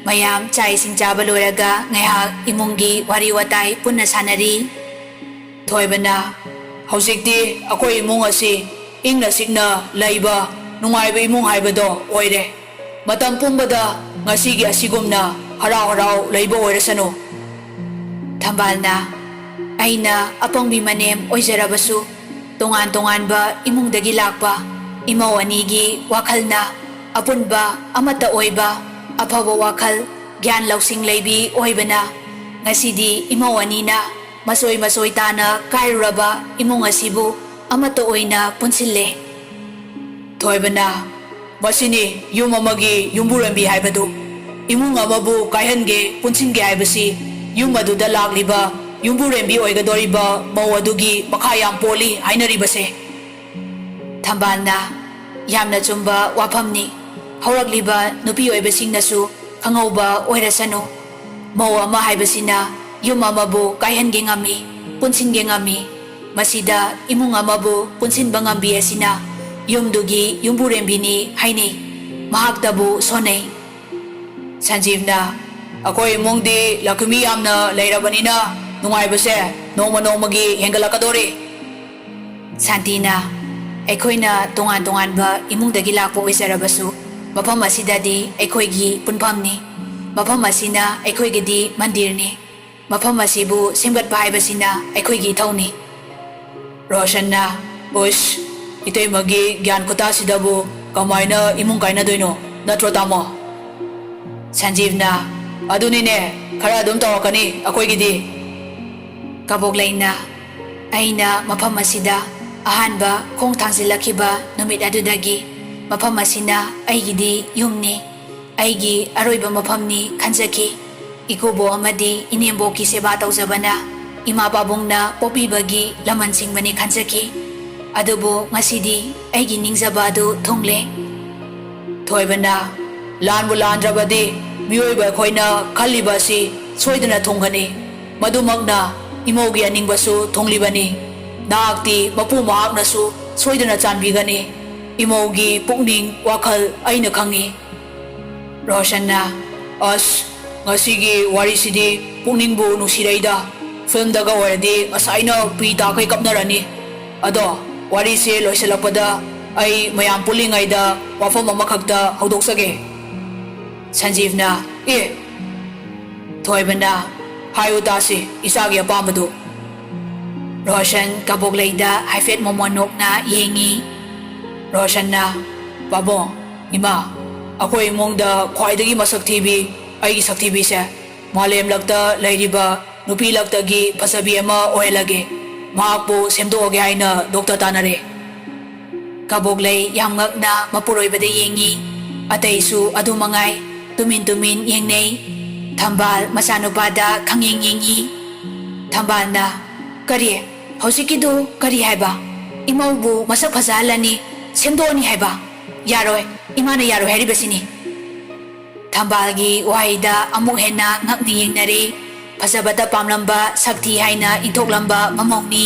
ꯃꯌꯥꯝ ꯆꯥꯛ ꯏꯁꯤꯡ ꯆꯥꯕ ꯂꯣꯏꯔꯒ ꯉꯥꯏꯍꯥꯛ ꯏꯃꯨꯡꯒꯤ ꯋꯥꯔꯤ ꯋꯥꯇꯥꯏ ꯄꯨꯟꯅ ꯁꯥꯟꯅꯔꯤ꯫ ꯊꯣꯏꯕꯅ, "ꯍꯧꯖꯤꯛꯇꯤ ꯑꯩꯈꯣꯏ ꯏꯃꯨꯡ ꯑꯁꯤ ꯏꯪꯅ ꯆꯤꯛꯅ ꯂꯩꯕ ꯅꯨꯡꯉꯥꯏꯕ ꯏꯃꯨꯡ ꯍꯥꯏꯕꯗꯣ ꯑꯣꯏꯔꯦ꯫ ꯃꯇꯝ ꯄꯨꯝꯕꯗ ꯉꯁꯤꯒꯤ ꯑꯁꯤꯒꯨꯝꯅ ꯍꯔꯥꯎ ꯍꯔꯥꯎ ꯂꯩꯕ ꯑꯣꯏꯔꯁꯅꯨ꯫" ꯊꯝꯕꯥꯜꯅ, "ꯑꯩꯅ ꯑꯄꯪꯕꯤ ꯃꯅꯦꯝ ꯑꯣꯏꯖꯔꯕꯁꯨ, ꯇꯣꯉꯥꯟ ꯇꯣꯉꯥꯟꯕ ꯏꯃꯨꯡꯗꯒꯤ ꯂꯥꯛꯄ ꯏꯃꯧ ꯑꯅꯤꯒꯤ ꯋꯥꯈꯜꯅ ꯑꯄꯨꯟꯕ ꯑꯃꯠꯇ ꯑꯣꯏꯕ ꯑꯐꯕ ꯋꯥꯈꯜ, ꯒ꯭ꯌꯥꯟ ꯂꯧꯁꯤꯡ ꯂꯩꯕꯤ ꯑꯣꯏꯕꯅ ꯉꯁꯤꯗꯤ ꯏꯃꯧ ꯑꯅꯤꯅ ꯃꯆꯣꯏ ꯃꯆꯣꯏ ꯇꯥꯅ ꯀꯥꯏꯔꯨꯔꯕ ꯏꯃꯨꯡ ꯑꯁꯤꯕꯨ ꯑꯃꯠꯇ ꯑꯣꯏꯅ ꯄꯨꯟꯁꯤꯜꯂꯦ꯫" ꯊꯣꯏꯕꯅ, "ꯃꯁꯤꯅꯤ ꯌꯨꯝ ꯑꯃꯒꯤ ꯌꯨꯝꯕꯨꯔꯦꯝꯕꯤ ꯍꯥꯏꯕꯗꯨ꯫ ꯏꯃꯨꯡ ꯑꯃꯕꯨ ꯀꯥꯏꯍꯟꯒꯦ, ꯄꯨꯟꯁꯤꯟꯒꯦ ꯍꯥꯏꯕꯁꯤ ꯌꯨꯝ ꯑꯗꯨꯗ ꯂꯥꯛꯂꯤꯕ ꯌꯨꯝꯕꯨꯔꯦꯝꯕꯤ ꯑꯣꯏꯒꯗꯧꯔꯤꯕ ꯃꯧ ꯑꯗꯨꯒꯤ ꯃꯈꯥ ꯌꯥꯝ ꯄꯣꯜꯂꯤ ꯍꯥꯏꯅꯔꯤꯕꯁꯦ꯫" ꯊꯝꯕꯥꯜꯅ, "ꯌꯥꯝꯅ ꯆꯨꯝꯕ ꯋꯥꯐꯝꯅꯤ꯫ ꯍꯧꯔꯛꯂꯤꯕ ꯅꯨꯄꯤ ꯑꯣꯏꯕꯁꯤꯡꯅꯁꯨ ꯈꯪꯍꯧꯕ ꯑꯣꯏꯔꯁꯅꯨ꯫ ꯃꯧ ꯑꯃ ꯍꯥꯏꯕꯁꯤꯅ ꯌꯨꯝ ꯑꯃꯕꯨ ꯀꯥꯏꯍꯟꯒꯦ ꯉꯝꯃꯤ, ꯄꯨꯟꯁꯤꯟꯒꯦ ꯉꯝꯃꯤ꯫ ꯃꯁꯤꯗ ꯏꯃꯨꯡ ꯑꯃꯕꯨ ꯄꯨꯟꯁꯤꯟꯕ ꯉꯝꯕꯤ ꯑꯁꯤꯅ ꯌꯨꯝꯗꯨꯒꯤ ꯌꯨꯝꯕꯨꯔꯦꯝꯕꯤꯅꯤ ꯍꯥꯏꯅꯩ꯫ ꯃꯍꯥꯛꯇꯕꯨ ꯁꯣꯟꯅꯩ꯫" ꯁꯟꯖꯤꯕꯅ, "ꯑꯩꯈꯣꯏ ꯏꯃꯨꯡꯗꯤ ꯂꯛꯈꯃꯤ ꯌꯥꯝꯅ ꯂꯩꯔꯕꯅꯤꯅ ꯅꯨꯡꯉꯥꯏꯕꯁꯦ ꯅꯣꯡꯃ ꯅꯣꯡꯃꯒꯤ ꯍꯦꯟꯒꯠꯂꯛꯀꯗꯣꯔꯤ꯫" ꯁꯥꯟꯇꯤꯅ, "ꯑꯩꯈꯣꯏꯅ ꯇꯣꯉꯥꯟ ꯇꯣꯉꯥꯟꯕ ꯏꯃꯨꯡꯗꯒꯤ ꯂꯥꯛꯄ ꯑꯣꯏꯖꯔꯕꯁꯨ, ꯃꯐꯝ ꯑꯁꯤꯗꯗꯤ ꯑꯩꯈꯣꯏꯒꯤ ꯄꯨꯟꯐꯝꯅꯤ꯫ ꯃꯐꯝ ꯑꯁꯤꯅ ꯑꯩꯈꯣꯏꯒꯤꯗꯤ ꯃꯟꯗꯤꯔꯅꯤ꯫ ꯃꯐꯝ ꯑꯁꯤꯕꯨ ꯁꯦꯝꯒꯠꯄ ꯍꯥꯏꯕꯁꯤꯅ ꯑꯩꯈꯣꯏꯒꯤ ꯏꯊꯧꯅꯤ꯫ ꯔꯣꯁꯟꯅ, "ꯎꯁ, ꯏꯇꯩꯃꯒꯤ ꯒ꯭ꯌꯥꯟ ꯈꯨꯇꯥꯁꯤꯗꯕꯨ ꯀꯃꯥꯏꯅ ꯏꯃꯨꯡ ꯀꯥꯏꯅꯗꯣꯏꯅꯣ? ꯅꯠꯇ꯭ꯔꯣ, ꯇꯥꯃꯣ?" ꯁꯟꯖꯤꯕꯅ, "ꯑꯗꯨꯅꯤꯅꯦ, ꯈꯔ ꯑꯗꯨꯝ ꯇꯧꯔꯛꯀꯅꯤ ꯑꯩꯈꯣꯏꯒꯤꯗꯤ꯫" ꯀꯕꯣꯛꯂꯩꯅ, "ꯑꯩꯅ ꯃꯐꯝ ꯑꯁꯤꯗ ꯑꯍꯥꯟꯕ ꯈꯣꯡ ꯊꯥꯡꯖꯤꯜꯂꯛꯈꯤꯕ ꯅꯨꯃꯤꯠ ꯑꯗꯨꯗꯒꯤ ꯃꯐꯝ ꯑꯁꯤꯅ ꯑꯩꯒꯤꯗꯤ ꯌꯨꯝꯅꯤ, ꯑꯩꯒꯤ ꯑꯔꯣꯏꯕ ꯃꯐꯝꯅꯤ ꯈꯟꯖꯈꯤ꯫ ꯏꯀꯨꯕꯣꯛ ꯑꯃꯗꯤ ꯏꯅꯦꯝꯕꯣꯛꯀꯤ ꯁꯦꯕꯥ ꯇꯧꯖꯕꯅ ꯏꯃꯥ ꯄꯥꯕꯨꯡꯅ ꯄꯣꯛꯄꯤꯕꯒꯤ ꯂꯃꯟ ꯆꯤꯡꯕꯅꯤ ꯈꯟꯖꯈꯤ꯫ ꯑꯗꯨꯕꯨ ꯉꯁꯤꯗꯤ ꯑꯩꯒꯤ ꯅꯤꯡꯖꯕ ꯑꯗꯨ ꯊꯨꯡꯂꯦ꯫" ꯊꯣꯏꯕꯅ, "ꯂꯥꯟꯕꯨ ꯂꯥꯟꯗ꯭ꯔꯕꯗꯤ ꯃꯤꯑꯣꯏꯕ ꯑꯩꯈꯣꯏꯅ ꯈꯜꯂꯤꯕ ꯑꯁꯤ ꯁꯣꯏꯗꯅ ꯊꯨꯡꯒꯅꯤ꯫ ꯃꯗꯨꯃꯛꯅ ꯏꯃꯧꯒꯤ ꯑꯅꯤꯡꯕꯁꯨ ꯊꯨꯡꯂꯤꯕꯅꯤ꯫ ꯅꯍꯥꯛꯇꯤ ꯃꯄꯨ ꯃꯍꯥꯛꯅꯁꯨ ꯁꯣꯏꯗꯅ ꯆꯥꯟꯕꯤꯒꯅꯤ꯫ ꯏꯃꯧꯒꯤ ꯄꯨꯛꯅꯤꯡ ꯋꯥꯈꯜ ꯑꯩꯅ ꯈꯪꯏ꯫" ꯔꯣꯁꯟꯅ, "ꯑꯁ, ꯉꯁꯤꯒꯤ ꯋꯥꯔꯤꯁꯤꯗꯤ ꯄꯨꯛꯅꯤꯡꯕꯨ ꯅꯨꯡꯁꯤꯔꯩꯗ꯫ ꯐꯤꯜꯝꯗꯒ ꯑꯣꯏꯔꯗꯤ ꯉꯁꯥꯏꯅ ꯄꯤ ꯇꯥꯈꯩ ꯀꯞꯅꯔꯅꯤ꯫ ꯑꯗꯣ, ꯋꯥꯔꯤꯁꯦ ꯂꯣꯏꯁꯤꯜꯂꯛꯄꯗ ꯑꯩ ꯃꯌꯥꯝ ꯄꯨꯜꯂꯤꯉꯩꯗ ꯋꯥꯐꯝ ꯑꯃꯈꯛꯇ ꯍꯧꯗꯣꯛꯆꯒꯦ꯫" ꯁꯟꯖꯤꯕꯅ, "ꯑꯦ!" ꯊꯣꯏꯕꯅ, "ꯍꯥꯏꯌꯨ ꯇꯥꯁꯤ, ꯏꯆꯥꯒꯤ ꯑꯄꯥꯝꯕꯗꯨ꯫" ꯔꯣꯁꯟ ꯀꯕꯣꯛꯂꯩꯗ ꯍꯥꯏꯐꯦꯠ ꯃꯣꯃꯣꯟ ꯅꯣꯛꯅ ꯌꯦꯡꯉꯤ꯫ ꯔꯣꯁꯟꯅ, "ꯄꯥꯕꯨꯡ, ꯏꯃꯥ, ꯑꯩꯈꯣꯏ ꯏꯃꯨꯡꯗ ꯈ꯭ꯋꯥꯏꯗꯒꯤ ꯃꯁꯛ ꯊꯤꯕꯤ ꯑꯩꯒꯤ ꯁꯛꯊꯤꯕꯤꯁꯦ ꯃꯥꯂꯦꯝ ꯂꯛꯇ ꯂꯩꯔꯤꯕ ꯅꯨꯄꯤ ꯂꯛꯇꯒꯤ ꯐꯖꯕꯤ ꯑꯃ ꯑꯣꯏꯍꯜꯂꯒꯦ꯫ ꯃꯍꯥꯛꯄꯨ ꯁꯦꯝꯗꯣꯛꯑꯒꯦ ꯍꯥꯏꯅ ꯗꯣꯛꯇꯔ ꯇꯥꯟꯅꯔꯦ꯫" ꯀꯕꯣꯛꯂꯩ ꯌꯥꯝ ꯉꯛꯅ ꯃꯄꯨꯔꯣꯏꯕꯗ ꯌꯦꯡꯉꯤ꯫ ꯑꯇꯩꯁꯨ ꯑꯗꯨ ꯃꯉꯥꯏ, ꯇꯨꯃꯤꯟ ꯇꯨꯃꯤꯟ ꯌꯦꯡꯅꯩ꯫ ꯊꯝꯕꯥꯜ ꯃꯆꯥꯅꯨꯄꯥꯗ ꯈꯪꯌꯦꯡ ꯌꯦꯡꯉꯤ꯫ ꯊꯝꯕꯥꯜꯅ, "ꯀꯔꯤ? ꯍꯧꯖꯤꯛꯀꯤꯗꯨ ꯀꯔꯤ ꯍꯥꯏꯕ? ꯏꯃꯧꯕꯨ ꯃꯁꯛ ꯐꯖꯍꯜꯂꯅꯤ, ꯁꯦꯝꯗꯣꯛꯑꯅꯤ ꯍꯥꯏꯕ? ꯌꯥꯔꯣꯏ, ꯏꯃꯥꯅ ꯌꯥꯔꯣꯏ ꯍꯥꯏꯔꯤꯕꯁꯤꯅꯤ꯫" ꯊꯝꯕꯥꯜꯒꯤ ꯋꯥꯍꯩꯗ ꯑꯃꯨꯛ ꯍꯦꯟꯅ ꯉꯛꯅ ꯌꯦꯡꯅꯔꯦ꯫ ꯐꯖꯕꯇ ꯄꯥꯝꯂꯝꯕ, ꯁꯛ ꯊꯤ ꯍꯥꯏꯅ ꯏꯟꯊꯣꯛꯂꯝꯕ ꯃꯃꯧꯅꯤ꯫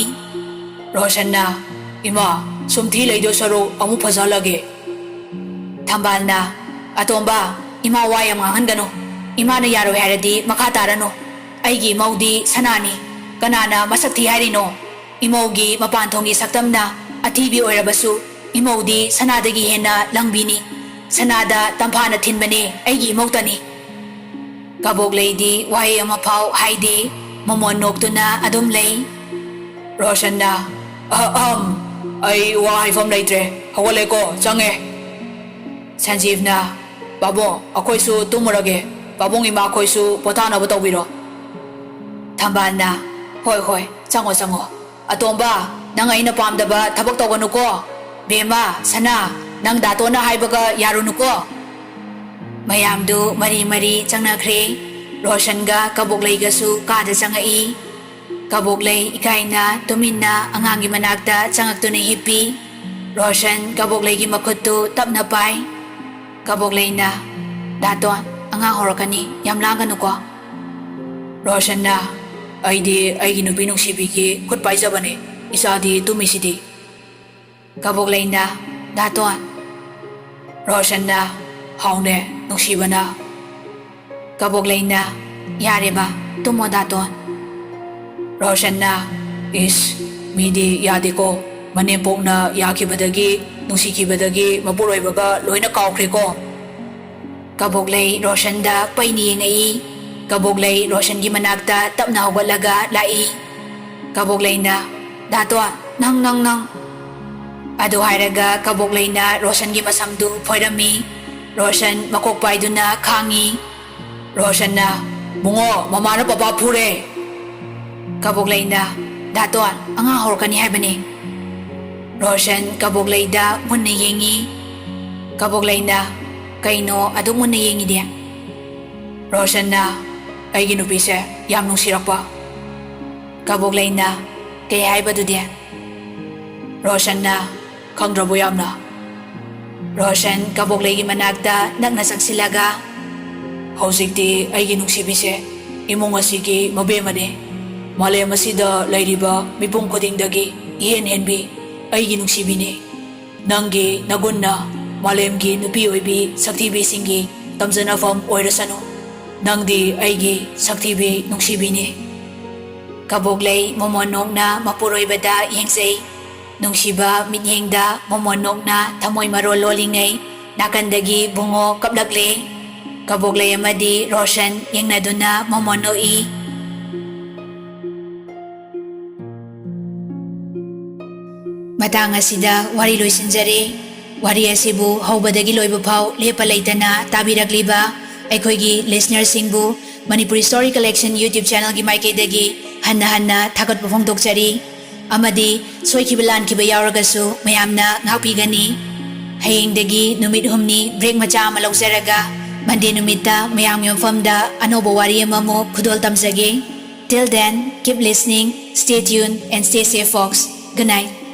ꯔꯣꯁꯟꯅ, "ꯏꯃꯥ, ꯁꯨꯝ ꯊꯤ ꯂꯩꯗꯣꯏ ꯁꯔꯨꯛ ꯑꯃꯨꯛ ꯐꯖꯍꯜꯂꯒꯦ꯫" ꯊꯝꯕꯥꯜꯅ, "ꯑꯇꯣꯝꯕ, ꯏꯃꯥ ꯋꯥ ꯌꯥꯝ ꯉꯥꯡꯍꯟꯒꯅꯨ꯫ ꯏꯃꯥꯅ ꯌꯥꯔꯣꯏ ꯍꯥꯏꯔꯗꯤ ꯃꯈꯥ ꯇꯥꯔꯅꯨ꯫ ꯑꯩꯒꯤ ꯏꯃꯧꯗꯤ ꯁꯅꯥꯅꯤ꯫ ꯀꯅꯥꯅ ꯃꯁꯛ ꯊꯤ ꯍꯥꯏꯔꯤꯅꯣ? ꯏꯃꯧꯒꯤ ꯃꯄꯥꯟ ꯊꯣꯡꯒꯤ ꯁꯛꯇꯝꯅ ꯑꯊꯤꯕꯤ ꯑꯣꯏꯔꯕꯁꯨ, ꯏꯃꯧꯗꯤ ꯁꯅꯥꯗꯒꯤ ꯍꯦꯟꯅ ꯂꯪꯕꯤꯅꯤ꯫ ꯁꯅꯥꯗ ꯇꯝꯐꯥꯅ ꯊꯤꯟꯕꯅꯤ, ꯑꯩꯒꯤ ꯏꯃꯧꯇꯅꯤ꯫ ꯀꯕꯣꯛꯂꯩꯗꯤ ꯋꯥꯍꯩ ꯑꯃꯐꯥꯎ ꯍꯥꯏꯗꯦ, ꯃꯃꯣꯟ ꯅꯣꯛꯇꯨꯅ ꯑꯗꯨꯝ ꯂꯩ꯫ ꯔꯣꯁꯟꯅ, "ꯑꯍꯝ, ꯑꯩ ꯋꯥ ꯍꯥꯏꯐꯝ ꯂꯩꯇ꯭ꯔꯦ, ꯍꯧꯒꯠꯂꯦꯀꯣ, ꯆꯪꯉꯦ꯫" ꯁꯟꯖꯤꯕꯅ, "ꯄꯥꯕꯨꯡ, ꯑꯩꯈꯣꯏꯁꯨ ꯇꯨꯝꯃꯨꯔꯒꯦ, ꯄꯥꯕꯨꯡ ꯏꯃꯥꯈꯣꯏꯁꯨ ꯄꯣꯊꯥꯅꯕ ꯇꯧꯕꯤꯔꯣ꯫" ꯊꯝꯕꯥꯜꯅ, "ꯍꯣꯏ, ꯍꯣꯏ, ꯆꯪꯉꯣ, ꯆꯪꯉꯣ꯫ ꯑꯇꯣꯝꯕ, ꯅꯪ ꯑꯩꯅ ꯄꯥꯝꯗꯕ ꯊꯕꯛ ꯇꯧꯒꯅꯨꯀꯣ꯫ ꯕꯦꯝꯃ, ꯁꯅꯥ, ꯅꯪ ꯗꯥꯇꯣꯟꯅ ꯍꯥꯏꯕꯒ ꯌꯥꯔꯨꯅꯨꯀꯣ꯫" ꯃꯌꯥꯝꯗꯨ ꯃꯔꯤ ꯃꯔꯤ ꯆꯪꯅꯈ꯭ꯔꯦ꯫ ꯔꯣꯁꯟꯒ ꯀꯕꯣꯛꯂꯩꯒꯁꯨ ꯀꯥꯗ ꯆꯪꯉꯛꯏ꯫ ꯀꯕꯣꯛꯂꯩ ꯏꯀꯥꯏꯅ ꯇꯨꯃꯤꯟꯅ ꯑꯉꯥꯡꯒꯤ ꯃꯅꯥꯛꯇ ꯆꯪꯉꯛꯇꯨꯅ ꯍꯤꯞꯄꯤ꯫ ꯔꯣꯁꯟ ꯀꯕꯣꯛꯂꯩꯒꯤ ꯃꯈꯨꯠꯇꯨ ꯇꯞꯅ ꯄꯥꯏ꯫ ꯀꯕꯣꯛꯂꯩꯅ, "ꯗꯥꯇꯣꯟ, ꯑꯉꯥꯡ ꯍꯧꯔꯛꯀꯅꯤ, ꯌꯥꯝ ꯂꯥꯡꯒꯅꯨꯀꯣ꯫" ꯔꯣꯁꯟꯅ, "ꯑꯩꯗꯤ ꯑꯩꯒꯤ ꯅꯨꯄꯤ ꯅꯨꯡꯁꯤꯕꯤꯒꯤ ꯈꯨꯠ ꯄꯥꯏꯖꯕꯅꯦ, ꯏꯆꯥꯗꯤ ꯇꯨꯝꯃꯤꯁꯤꯗꯤ꯫" ꯀꯕꯣꯛꯂꯩꯅ, "ꯗꯥꯇꯣꯟ꯫" ꯔꯣꯁꯟꯅ, "ꯍꯥꯎꯅꯦ, ꯅꯨꯡꯁꯤꯕꯅ꯫" ꯀꯕꯣꯛꯂꯩꯅ, "ꯌꯥꯔꯦꯕ, ꯇꯨꯝꯃꯣ ꯗꯥꯇꯣꯟ꯫" ꯔꯣꯁꯟꯅ, "ꯏꯁ, ꯃꯤꯗꯤ ꯌꯥꯗꯦꯀꯣ, ꯃꯅꯦꯝꯄꯣꯛꯅ ꯌꯥꯈꯤꯕꯗꯒꯤ, ꯅꯨꯡꯁꯤꯈꯤꯕꯗꯒꯤ ꯃꯄꯨꯔꯣꯏꯕꯒ ꯂꯣꯏꯅ ꯀꯥꯎꯈ꯭ꯔꯦꯀꯣ꯫" ꯀꯕꯣꯛꯂꯩ ꯔꯣꯁꯟꯗ ꯄꯩꯅ ꯌꯦꯡꯉꯛꯏ꯫ ꯀꯕꯣꯛꯂꯩ ꯔꯣꯁꯟꯒꯤ ꯃꯅꯥꯛꯇ ꯇꯞꯅ ꯍꯧꯒꯠꯂꯒ ꯂꯥꯛꯏ꯫ ꯀꯕꯣꯛꯂꯩꯅ, "ꯗꯥꯇꯣꯟ, ꯅꯪ, ꯅꯪ, ꯅꯪ꯫" ꯑꯗꯨ ꯍꯥꯏꯔꯒ ꯀꯕꯣꯛꯂꯩꯅ ꯔꯣꯁꯟꯒꯤ ꯃꯁꯝꯗꯨ ꯐꯣꯏꯔꯝꯃꯤ꯫ ꯔꯣꯁꯟ ꯃꯀꯣꯛ ꯄꯥꯏꯗꯨꯅ ꯈꯥꯡꯉꯤ꯫ ꯔꯣꯁꯟꯅ, "ꯕꯨꯡꯉꯣ, ꯃꯃꯥꯅ ꯄꯄꯥ ꯐꯨꯔꯦ꯫" ꯀꯕꯣꯛꯂꯩꯅ, "ꯗꯥꯇꯣꯟ, ꯑꯉꯥꯡ ꯍꯧꯔꯛꯀꯅꯤ ꯍꯥꯏꯕꯅꯤ꯫" ꯔꯣꯁꯟ ꯀꯕꯣꯛꯂꯩꯗ ꯃꯨꯟꯅ ꯌꯦꯡꯉꯤ꯫ ꯀꯕꯣꯛꯂꯩꯅ, "ꯀꯩꯅꯣ ꯑꯗꯨꯛ ꯃꯨꯟꯅ ꯌꯦꯡꯉꯤꯗꯤ?" ꯔꯣꯁꯟꯅ, "ꯑꯩꯒꯤ ꯅꯨꯄꯤꯁꯦ ꯌꯥꯝ ꯅꯨꯡꯁꯤꯔꯛꯄ꯫" ꯀꯕꯣꯛꯂꯩꯅ, "ꯀꯩ ꯍꯥꯏꯕꯗꯨꯗꯤ?" ꯔꯣꯁꯟꯅ, "ꯈꯪꯗ꯭ꯔꯕꯣ ꯌꯥꯝꯅ?" ꯔꯣꯁꯟ ꯀꯕꯣꯛꯂꯩꯒꯤ ꯃꯅꯥꯛꯇ ꯅꯛꯅ ꯆꯪꯁꯤꯜꯂꯒ, "ꯍꯧꯖꯤꯛꯇꯤ ꯑꯩꯒꯤ ꯅꯨꯡꯁꯤꯕꯤꯁꯦ ꯏꯃꯨꯡ ꯑꯁꯤꯒꯤ ꯃꯕꯦꯝꯃꯅꯦ꯫ ꯃꯥꯂꯦꯝ ꯑꯁꯤꯗ ꯂꯩꯔꯤꯕ ꯃꯤꯄꯨꯝ ꯈꯨꯗꯤꯡꯗꯒꯤ ꯏꯍꯦꯟ ꯍꯦꯟꯕꯤ ꯑꯩꯒꯤ ꯅꯨꯡꯁꯤꯕꯤꯅꯤ꯫ ꯅꯪꯒꯤ ꯅꯒꯨꯟꯅ ꯃꯥꯂꯦꯝꯒꯤ ꯅꯨꯄꯤ ꯑꯣꯏꯕꯤ ꯁꯛꯊꯤꯕꯤꯁꯤꯡꯒꯤ ꯇꯝꯖꯅꯐꯝ ꯑꯣꯏꯔꯁꯅꯨ꯫ ꯅꯪꯗꯤ ꯑꯩꯒꯤ ꯁꯛꯊꯤꯕꯤ ꯅꯨꯡꯁꯤꯕꯤꯅꯤ꯫" ꯀꯕꯣꯛꯂꯩ ꯃꯣꯃꯣꯟ ꯅꯣꯛꯅ ꯃꯄꯨꯔꯣꯏꯕꯗ ꯌꯦꯡꯖꯩ꯫ ꯅꯨꯡꯁꯤꯕ ꯃꯤꯠꯌꯦꯡꯗ ꯃꯣꯃꯣꯟ ꯅꯣꯛꯅ ꯊꯃꯣꯏ ꯃꯔꯣꯜ ꯂꯣꯜꯂꯤꯉꯩ, ꯅꯥꯀꯟꯗꯒꯤ ꯕꯨꯡꯉꯣ ꯀꯞꯂꯛꯂꯦ꯫ ꯀꯕꯣꯛꯂꯩ ꯑꯃꯗꯤ ꯔꯣꯁꯟ ꯌꯦꯡꯅꯗꯨꯅ ꯃꯣꯃꯣꯟ ꯅꯣꯛꯏ꯫ ꯃꯇꯥꯡ ꯑꯁꯤꯗ ꯋꯥꯔꯤ ꯂꯣꯏꯁꯤꯟꯖꯔꯦ꯫ ꯋꯥꯔꯤ ꯑꯁꯤꯕꯨ ꯍꯧꯕꯗꯒꯤ ꯂꯣꯏꯕ ꯐꯥꯎ ꯂꯦꯞꯄ ꯂꯩꯇꯅ ꯇꯥꯕꯤꯔꯛꯂꯤꯕ ꯑꯩꯈꯣꯏꯒꯤ listenerꯁꯤꯡꯕꯨ Manipur Story Collection YouTube channelꯒꯤ ꯃꯥꯏꯀꯩꯗꯒꯤ ꯍꯟꯅ ꯍꯟꯅ ꯊꯥꯒꯠꯄ ꯐꯣꯡꯗꯣꯛꯆꯔꯤ꯫ ꯑꯃꯗꯤ ꯁꯣꯏꯈꯤꯕ ꯂꯥꯟꯈꯤꯕ ꯌꯥꯎꯔꯒꯁꯨ ꯃꯌꯥꯝꯅ ꯉꯥꯛꯄꯤꯒꯅꯤ꯫ ꯍꯌꯦꯡꯗꯒꯤ ꯅꯨꯃꯤꯠ ꯍꯨꯝꯅꯤ break ꯃꯆꯥ ꯑꯃ ꯂꯧꯖꯔꯒ Monday ꯅꯨꯃꯤꯠꯇ ꯃꯌꯥꯝꯒꯤ ꯃꯐꯝꯗ ꯑꯅꯧꯕ ꯋꯥꯔꯤ ꯑꯃꯃꯨꯛ ꯈꯨꯗꯣꯜ ꯇꯝꯖꯒꯦ꯫ Till then, keep listening, stay tuned and stay safe, folks. Good night.